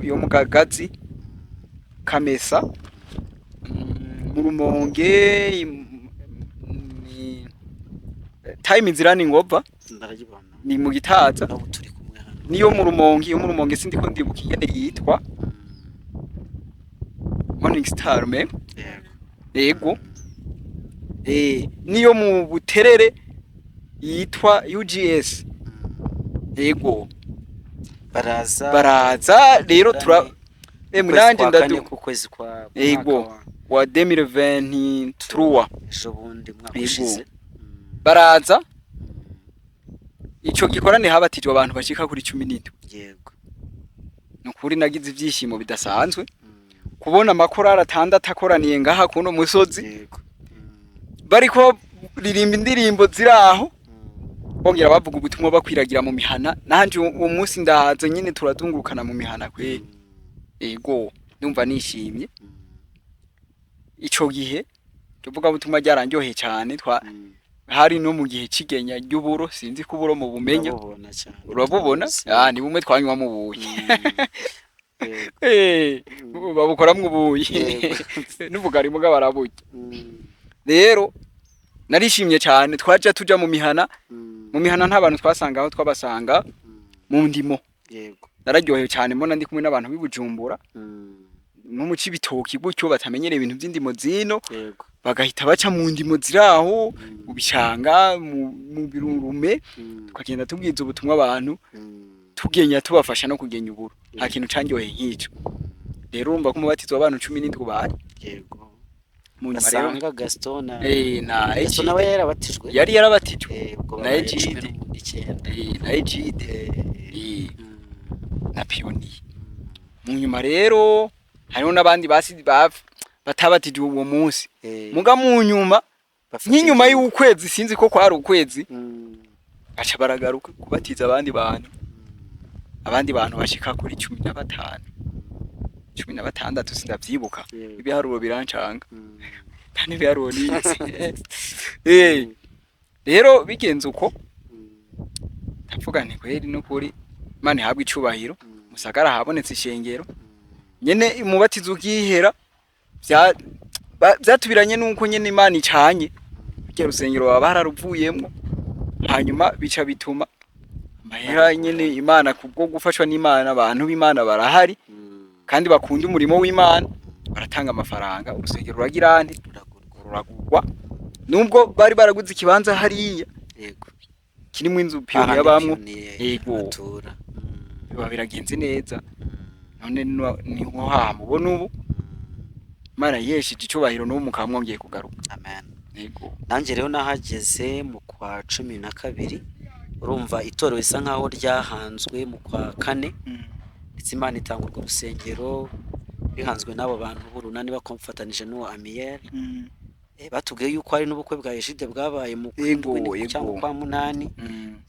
S1: yo mu Gagazi, Kamesa, mu Rumonge, ni Time is Running Over.
S2: Ndarayibona.
S1: Ni mu Gitaza.
S2: N'ubu turi kumwe hano.
S1: Niyo mu Rumonge, iyo mu Rumonge sindiko ndibuka ingene yitwa, Morning Star me.
S2: Yego.
S1: Yego, niyo mu Buterere yitwa UGS. Yego.
S2: Baraza.
S1: Baraza rero tura emwe
S2: Ukwezi
S1: nanje
S2: kwa kane
S1: ndadu
S2: k'ukwezi kwa
S1: Yego.
S2: mwaka wa
S1: Wa 2023.
S2: Ejo bundi, mwaka
S1: Yego.
S2: ushize.
S1: Baraza, ico gikorane habatijwe abantu bashika kuri 17. Nukuri nagize ivyishimo bidasanzwe kubona amakorari atandatu akoraniye ngaha kuno musozi, bariko ririmba indirimbo ziraho, bongera bavuga ubutumwa, bakwiragira mu mihana. Nanje uwo munsi ndahaze nyine, turazungurukana mu mihana kweri. Ego, ndumva nishimye. Ico gihe tuvuga butumwa ryaranryoheye cyane. Twa hari no mu gihe c'igenya ry'uburo, sinzi ko uburo mu bumenya.
S2: Urabubona cyane.
S1: Urabubona. Ah, ni bumwe twanywa mu buyi. Babukoramwo ubuyi n'ubugari, muga baraburya. Rero narishimye cyane, twaja tuja mu mihana. Mu mihana nta bantu twasanga aho twabasanga mu ndimo. Nararyohewe cyane mbona ndi kumwe n'abantu b'i Bujumbura nko mu Cibitoki gutyo, batamenyereye ibintu by'indimo zino, bagahita baca mu ndimo ziraho, mu bishanga, mu birurume, tukagenda tubwiza ubutumwa abantu, tugenya tubafasha no kugenya uburo. Nta kintu canyoheye nk'ico. Rero urumva ko umubatizo w'abantu 17 ubaye. Mu nyuma rero
S2: Basanga Gaston na
S1: na
S2: Gaston
S1: Egide.
S2: Nawe yarabatijwe.
S1: Yari yarabatijwe.
S2: Ubwo
S1: Na
S2: babaye cumi
S1: Egide.
S2: n'icyenda.
S1: Na Egide, na Piyoniye. Mu nyuma rero hariho n'abandi basi batabatijwe uwo munsi, muga mu nyuma,
S2: Bafata
S1: nk'inyuma
S2: ingingo.
S1: y'ukwezi, sinzi ko kwari ukwezi, baca baragaruka kubatiza abandi bantu, abandi bantu bashika kuri 15, 16, sindavyibuka. Ibiharuro birancanga. Nta n'ibiharuro nize. Rero bigenze uko, ndavuga nti kweri n'ukuri Imana ihabwe icubahiro, Musagara habonetse ishengero. Nyene umubatizo ukihera, vyatubiranye nuko nyene Imana icanye rya rusengero baba bararuvuyemwo, hanyuma bica bituma amahera nyene Imana, kubwo gufashwa n'Imana, abantu b'Imana barahari kandi bakunda umurimo w'Imana, baratanga amafaranga, urusengero ruragira nte?
S2: Ruragurwa.
S1: Ruragurwa, nubwo bari baraguze ikibanza hariya kirimwo inzu piyoniye
S2: Ahandi
S1: yabamwo.
S2: piyoniye
S1: Yego.
S2: atura.
S1: Biba biragenze neza. None niho haha mubona ubu Imana yihesheje icubahiro, n'ubu mukaba mwongeye kugaruka.
S2: Amen.
S1: Yego.
S2: Nanjye rero nahageze mu kwa 12. Urumva itorero risa nkaho ryahanzwe mu kwa kane, ndetse Imana itanga urwo rusengero rihanzwe n'abo bantu b'urunani bakomfatanije n'uwo Amiyeri. Batubwiye yuko hari n'ubukwe bwa Ejide bwabaye mu kwindwi cyangwa kwa munani,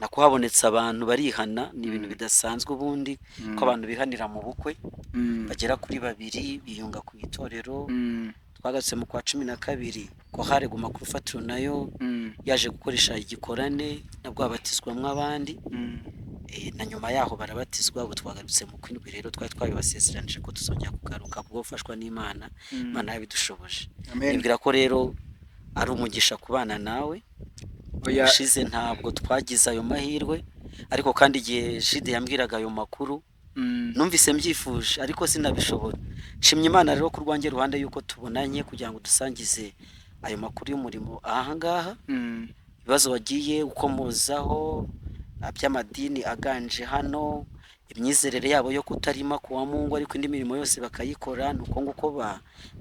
S2: nako habonetse abantu barihana. Ni ibintu bidasanzwe ubundi ko abantu bihanira mu bukwe, bagera kuri babiri biyunga ku itorero. Twagarutse mu kwa 12 ko hari guma ku rufatiro, nayo yaje gukoresha igikorane, nabwo habatizwamo abandi. Na nyuma yaho barabatizwa. Ubu twagarutse mu kwindwi rero, twari twabibasezeranije ko tuzongera kugaruka kubwo gufashwa n'Imana. Imana yabidushoboje.
S1: Amen.
S2: Nibwira ko rero ari umugisha kubana nawe.
S1: Oya.
S2: Ubushize ntabwo twagize ayo mahirwe, ariko kandi igihe Jide yambwiraga ayo makuru, numvise mbyifuje ariko sinabishobora. Nshimye Imana rero ku rwanjye ruhande yuko tubonanye kugira ngo dusangize ayo makuru y'umurimo aha ngaha. Ibibazo wagiye ukomozaho by'amadini aganje hano, imyizerere yabo yo kutarima ku wa Mungu ariko indi mirimo yose bakayikora, ni uko nguko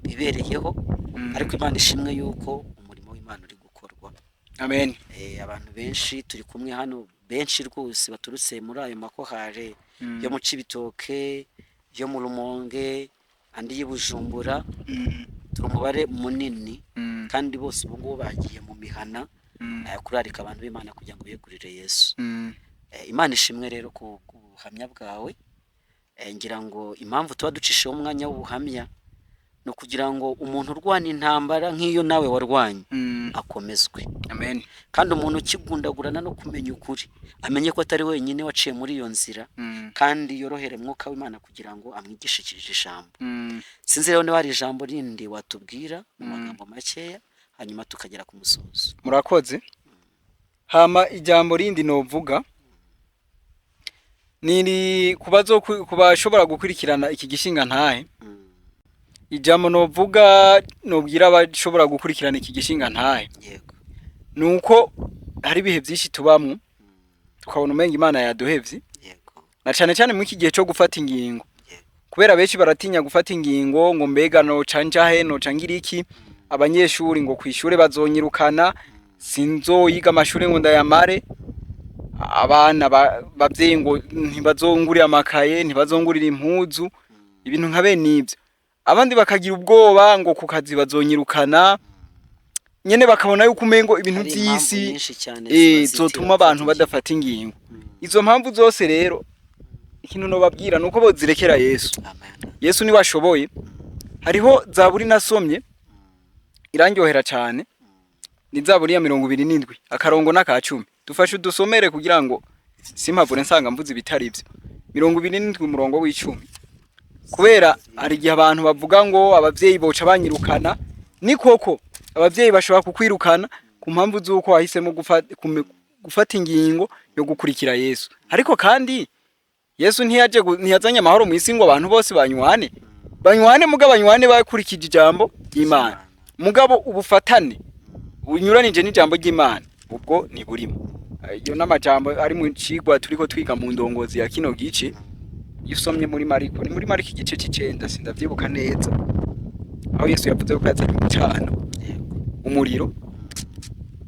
S2: bibereyeho. Ariko Imana ishimwe yuko umurimo w'Imana uri gukorwa.
S1: Amen.
S2: Abantu benshi turi kumwe hano, benshi rwose baturutse muri ayo makohare yo mu Cibitoke, yo mu Rumonge, andi y'i Bujumbura. Turi umubare munini, kandi bose ubu ngubu bagiye mu mihana kurarika abantu b'Imana kugira ngo biyegurire Yesu. Imana ishimwe rero ku buhamya bwawe. Ngira ngo impamvu tuba ducishijeho umwanya w'ubuhamya ni ukugira ngo umuntu urwana intambara nk'iyo nawe warwanye akomezwe.
S1: Amen.
S2: Kandi umuntu ukigundagurana no kumenya ukuri amenye ko atari wenyine waciye muri iyo nzira, kandi yorohere mwuka w'Imana kugira ngo amwigishikirije ijambo. Sinzi rero niba hari ijambo rindi watubwira mu magambo makeya, hanyuma tukagera ku musozo.
S1: Murakoze. Hama ijambo rindi novuga niri kubazo kubashobora gukurikirana iki gishinga ntahe. Ijambo novuga nobwira abashobora gukurikirana iki gishinga ntahe,
S2: Yego.
S1: nuko hari ibihe byinshi tubamwo tukabona umenga Imana yaduhevye,
S2: Yego.
S1: na cane cane muri iki gihe cyo gufata ingingo.
S2: Yego.
S1: Kubera benshi baratinya gufata ingingo, ngo mbega noca njahe, noca ngira iki, abanyeshuri ngo kwishure bazonyirukana, sinzoyiga amashuri ngo ndayamare, abana bavyeyi ngo ntibazongurira amakaye, ntibazongurira impuzu, ibintu nka bene ivyo. Abandi bakagira ubwoba ngo ku kazi bazonyirukana nyene, bakabona yuko umengo ibintu
S2: Hari impamvu
S1: vy'isi
S2: nyinshi cyane ziba zitera
S1: zotuma abantu
S2: gufata
S1: badafata ingingo.
S2: ingingo.
S1: Izo mpamvu zose rero, ikintu nobabwira nuko bozirekera Yesu.
S2: Amen.
S1: Yesu niwe ashoboye. Hariho zaburi nasomye irandyohera cyane, ni zaburi ya 27 akarongo n'aka 10. Dufashe udusomere kugira ngo simpavure nsanga mvuze ibitari byo. 27 umurongo w'icumi. Kubera hari igihe abantu bavuga ngo abavyeyi boca banyirukana. Ni koko abavyeyi bashobora kukwirukana ku mpamvu z'uko wahisemo gufata ingingo yo gukurikira Yesu. Ariko kandi Yesu ntiyaje ntiyazanye amahoro mu isi ngo abantu bose banywane. Banywane mugabo banywane bakurikije ijambo ry'Imana. Mugabo ubufatane bunyuranije n'ijambo ry'Imana ubwo ntiburimo. Iyo n'amajambo ari mu cigwa turiko twiga mu ndongozi ya kino gice. Iyo usomye muri Mariko, ni muri Mariko igice c'icenda, sindavyibuka neza, aho Yesu yavuze ko yazanye umucano, umuriro,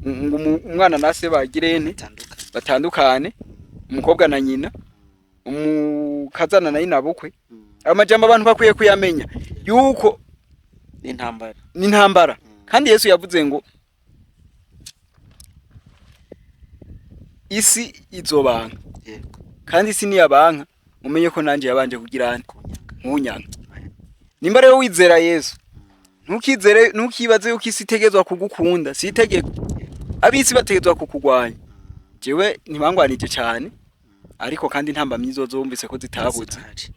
S1: ngo umwana na se bagirene
S2: Bitandukanye.
S1: batandukane, umukobwa na nyina, umukazana na nyina bukwe. Ayo majambo abantu bakwiye kuyamenya yuko
S2: N'intambara.
S1: n'intambara. Kandi Yesu yavuze ngo isi izobanka,
S2: Yego.
S1: kandi isi niyabanka mumenye ko nanje yabanje kugira nte
S2: Kunyanga.
S1: nkunyanka. Nimba rero wizera Yesu, ntukizere, ntukibaze yuko isi itegezwa kugukunda. Si itegeko, ab'isi bategezwa kukugwanya. Jewe ntibangwanije cyane, ariko kandi intambamyi zo zumvise ko zitabuze.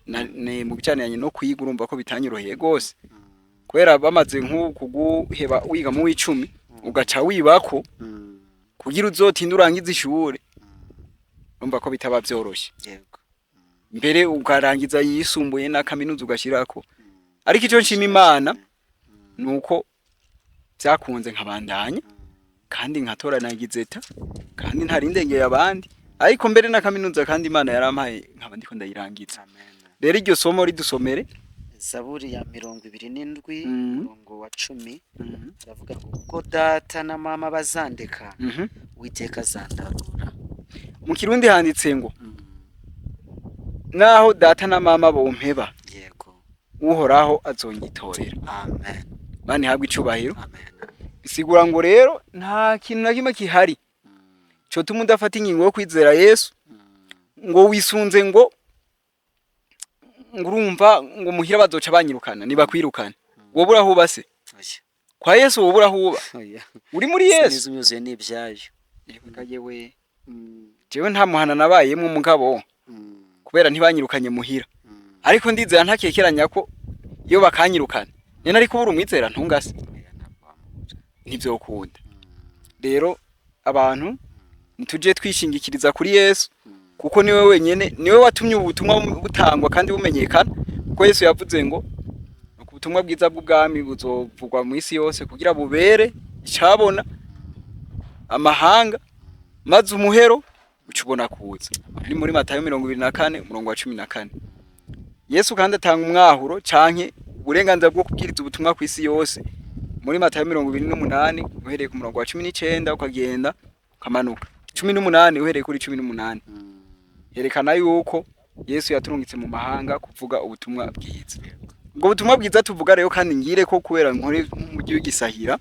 S2: Zirahari.
S1: Mu bicaniranye no kwiga, urumva ko bitanyoroheye gose, kubera bamaze nko kuguheba wiga mu w'icumi ugaca wibako kugira uzotinde urangize ishure, urumva ko bitaba vyoroshe.
S2: Yego.
S1: Mbere ukarangiza yisumbuye na kaminuza ugashirako. Ariko ico nshima Imana nuko vyakunze nkabandanya, kandi nkatora nagizeta, kandi ntari ndengeye abandi, ariko mbere na kaminuza kandi Imana yarampaye nkaba ndiko ndayirangiza.
S2: Amen.
S1: Rero iryo somo ridusomere.
S2: Zaburi ya 27, umurongo wa 10, aravuga ngo ubwo data na mama bazandeka, Uwiteka azandarura.
S1: Mu Kirundi handitse ngo naho data na mama bompeba,
S2: Yego.
S1: Uhoraho azonyitorera.
S2: Amen.
S1: Imana ihabwe icubahiro.
S2: Amen.
S1: Bisigura ngo rero nta kintu na kimwe kihari cotuma udafata ingingo yo kwizera Yesu, ngo wisunze ngo urumva ngo muhira bazoca banyirukana. Nibakwirukana, wowe urahuba se?
S2: Oya.
S1: Kwa Yesu wowe urahuba?
S2: Oya.
S1: Uri muri Yesu.
S2: Sinzi umyuzuye n'ibyayo.
S1: Yego yewe, jewe nta muhana nabayemwo, mugabo kubera ntibanyirukanye muhira, ariko ndizera ntakekeranya ko iyo bakanyirukana nyene ariko ubura umwizera ntungase.
S2: Oya, ntabwo wamubura.
S1: Ntivyokunda. Rero abantu ntituje twishingikiriza kuri Yesu, kuko niwe wenyene, niwe watumye ubu butumwa butangwa kandi bumenyekana, kuko Yesu yavuze ngo ubutumwa bwiza bw'ubwami buzovugwa mu isi yose kugira bubere icabona amahanga, maze umuhero uca ubona kuza. Ni muri Matayo 24 umurongo wa 14. Yesu kandi atanga umwahuro canke uburenganzira bwo kubwiriza ubutumwa ku isi yose muri Matayo 28, uhereye ku murongo wa 19 ukagenda ukamanuka 18, uhereye kuri 18, yerekana yuko Yesu yaturungitse mu mahanga kuvuga ubutumwa bwiza. Ubwo butumwa bwiza tuvuga rero, kandi ngire ko kubera nkore nk'umujyi w'igisahira,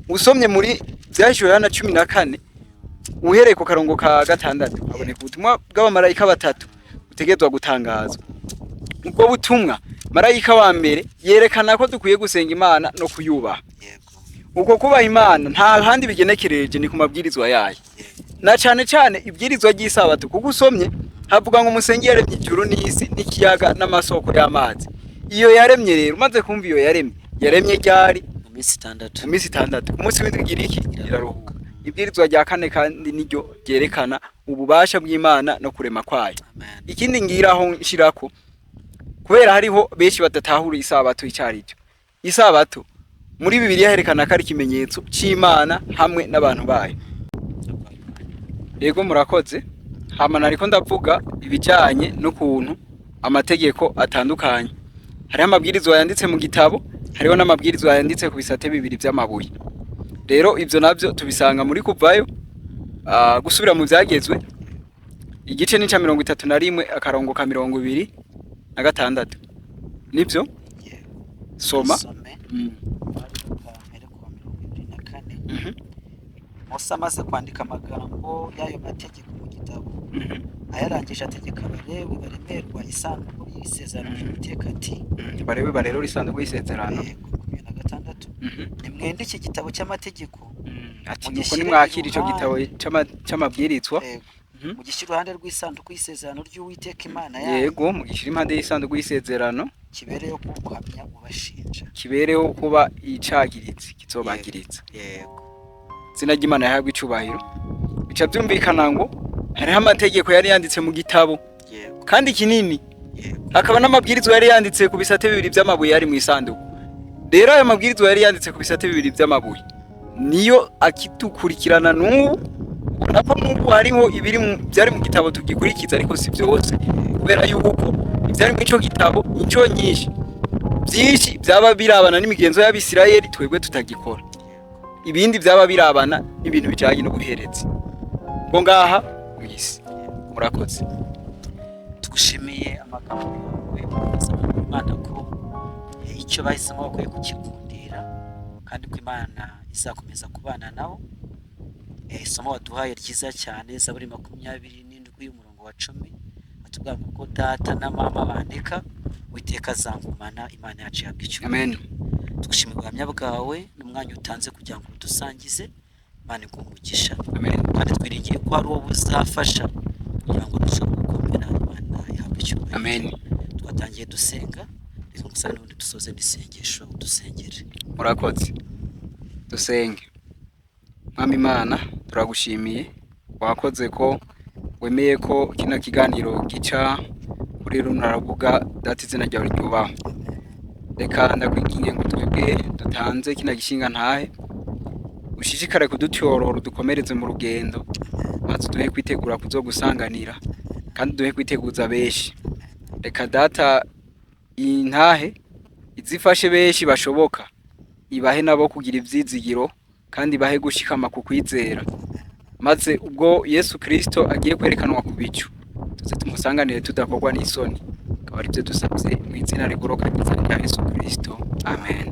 S1: usomye muri Vyahishuwe Yohana 14 uhereye ku karongo ka 6, haboneka ubutumwa bw'abamarayika batatu butegerezwa gutangazwa. Ubwo butumwa, marayika wa mbere yerekana ko dukwiye gusenga Imana no kuyubaha.
S2: Yego.
S1: Uko kubaha Imana nta handi bigenekereje, ni ku mabwirizwa yayo, na cane cane ibwirizwa ry'isabato, kuko usomye havuga ngo umusenge yaremye ijuru n'isi n'ikiyaga n'amasoko y'amazi. Iyo yaremye rero, umaze kumva iyo yaremye, yaremye ryari?
S2: Mu minsi 6.
S1: Mu minsi 6. Ku munsi w'indwi igira iki? Iraruhuka. Ibwirizwa rya kane kandi niryo ryerekana ububasha bw'Imana no kurema kwayo.
S2: Amen.
S1: Ikindi ngiraho nshirako, kubera hariho benshi badatahura isabato icarico, isabato muri Bibiliya herekana ko ari ikimenyetso c'Imana hamwe n'abantu bayo. Yego, murakoze. Hama nariko ndavuga ibijanye n'ukuntu amategeko atandukanye. Hariho amabwirizwa yanditse mu gitabo, hariho n'amabwirizwa yanditse ku bisate bibiri vy'amabuye. Rero ivyo navyo tubisanga muri Kuvayo, gusubira mu Vyagezwe, igice ni ca 31 akarongo ka 26, nivyo?
S2: Yego.
S1: Soma.
S2: Some. Mpere ku wa 24. Mose amaze kwandika amagambo y'ayo mategeko mu gitabo, ayarangije, ategeka Abalewi baremerwa isanduku y'isezerano ry'Uwiteka ati:
S1: Barewe barero isanduku y'isezerano.
S2: Yego, 26. Nimwende iki gitabo cy'amategeko,
S1: Ati nuko
S2: mugishyire
S1: nimwakira ico
S2: iruhande.
S1: gitabo c'amabwirizwa.
S2: Yego. Mugishyire iruhande rw'isanduku y'isezerano ry'Uwiteka Imana yanyu,
S1: Yego, mugishyire impande y'isanduku y'isezerano,
S2: kibereyo kuba ubuhamya ubashinja.
S1: Kibereho kuba icagiritse, kizobagiritsa.
S2: Yego.
S1: Izina ry'Imana yahabwa icubahiro. Bica vyumvikana ngo hariho amategeko yari yanditse mu gitabo,
S2: Yego.
S1: kandi kinini,
S2: Yego.
S1: hakaba n'amabwirizwa yari yanditse ku bisate bibiri vy'amabuye yari mu isanduku. Rero ayo mabwirizwa yari yanditse ku bisate bibiri vy'amabuye niyo akitukurikirana n'ubu. Ubona ko n'ubu hariho ibiri vyari mu gitabo tugikurikiza, ariko si vyose, kubera yuko ivyari muri ico gitabo inshuro nyinshi vyinshi vyaba birabana n'imigenzo y'Abisirayeli twebwe tutagikora, ibindi vyaba birabana n'ibintu bijanye n'ubuherezi bwo ngaha mw'isi. Murakoze.
S2: Tugushimiye amagambo yawe. Ugasaba Imana ko icyo bahisemo bakwiye kukikundira, kandi ko Imana izakomeza kubana nabo. Isomo waduhaye ryiza cyane, Zaburi 27 umurongo wa 10, atubwira ngo ubwo data na mama bandeka, Uwiteka azangumana. Imana yacu ihabwa icyubahiro.
S1: Amen.
S2: Tugushimiye ubuhamya bwawe n'umwanya utanze kugira ngo udusangize. Imana iguhe umugisha.
S1: Amen.
S2: Kandi twiringiye ko hari uwo buzafasha kugira ngo turusheho gukomera. Imana ihabwe icyubahiro.
S1: Amen.
S2: Twatangiye dusenga, reka gusa n'ubundi dusoze n'isengesho, dusengere.
S1: Murakoze. Dusenge. Mwami Imana, turagushimiye, wakoze ko wemeye ko kino kiganiro gica kuri runo rubuga. Data, izina ryawe ryubahwe. Reka ndakwinginge ngo twebwe dutanze kino gishinga ntahe, ushishikare kudutyorora, udukomereze mu rugendo, maze uduhe kwitegura kuzogusanganira, kandi uduhe kwiteguza benshi. Reka Data intahe izifashe benshi bashoboka, ibahe nabo kugira ivyizigiro kandi ibahe gushikama ku kwizera, maze ubwo Yesu Kristo agiye kwerekanwa ku bicu, tuze tumusanganire tudakorwa n'isoni. Akaba arivyo dusavye mu izina rigoroka ryiza rya Yesu Kristo, amen.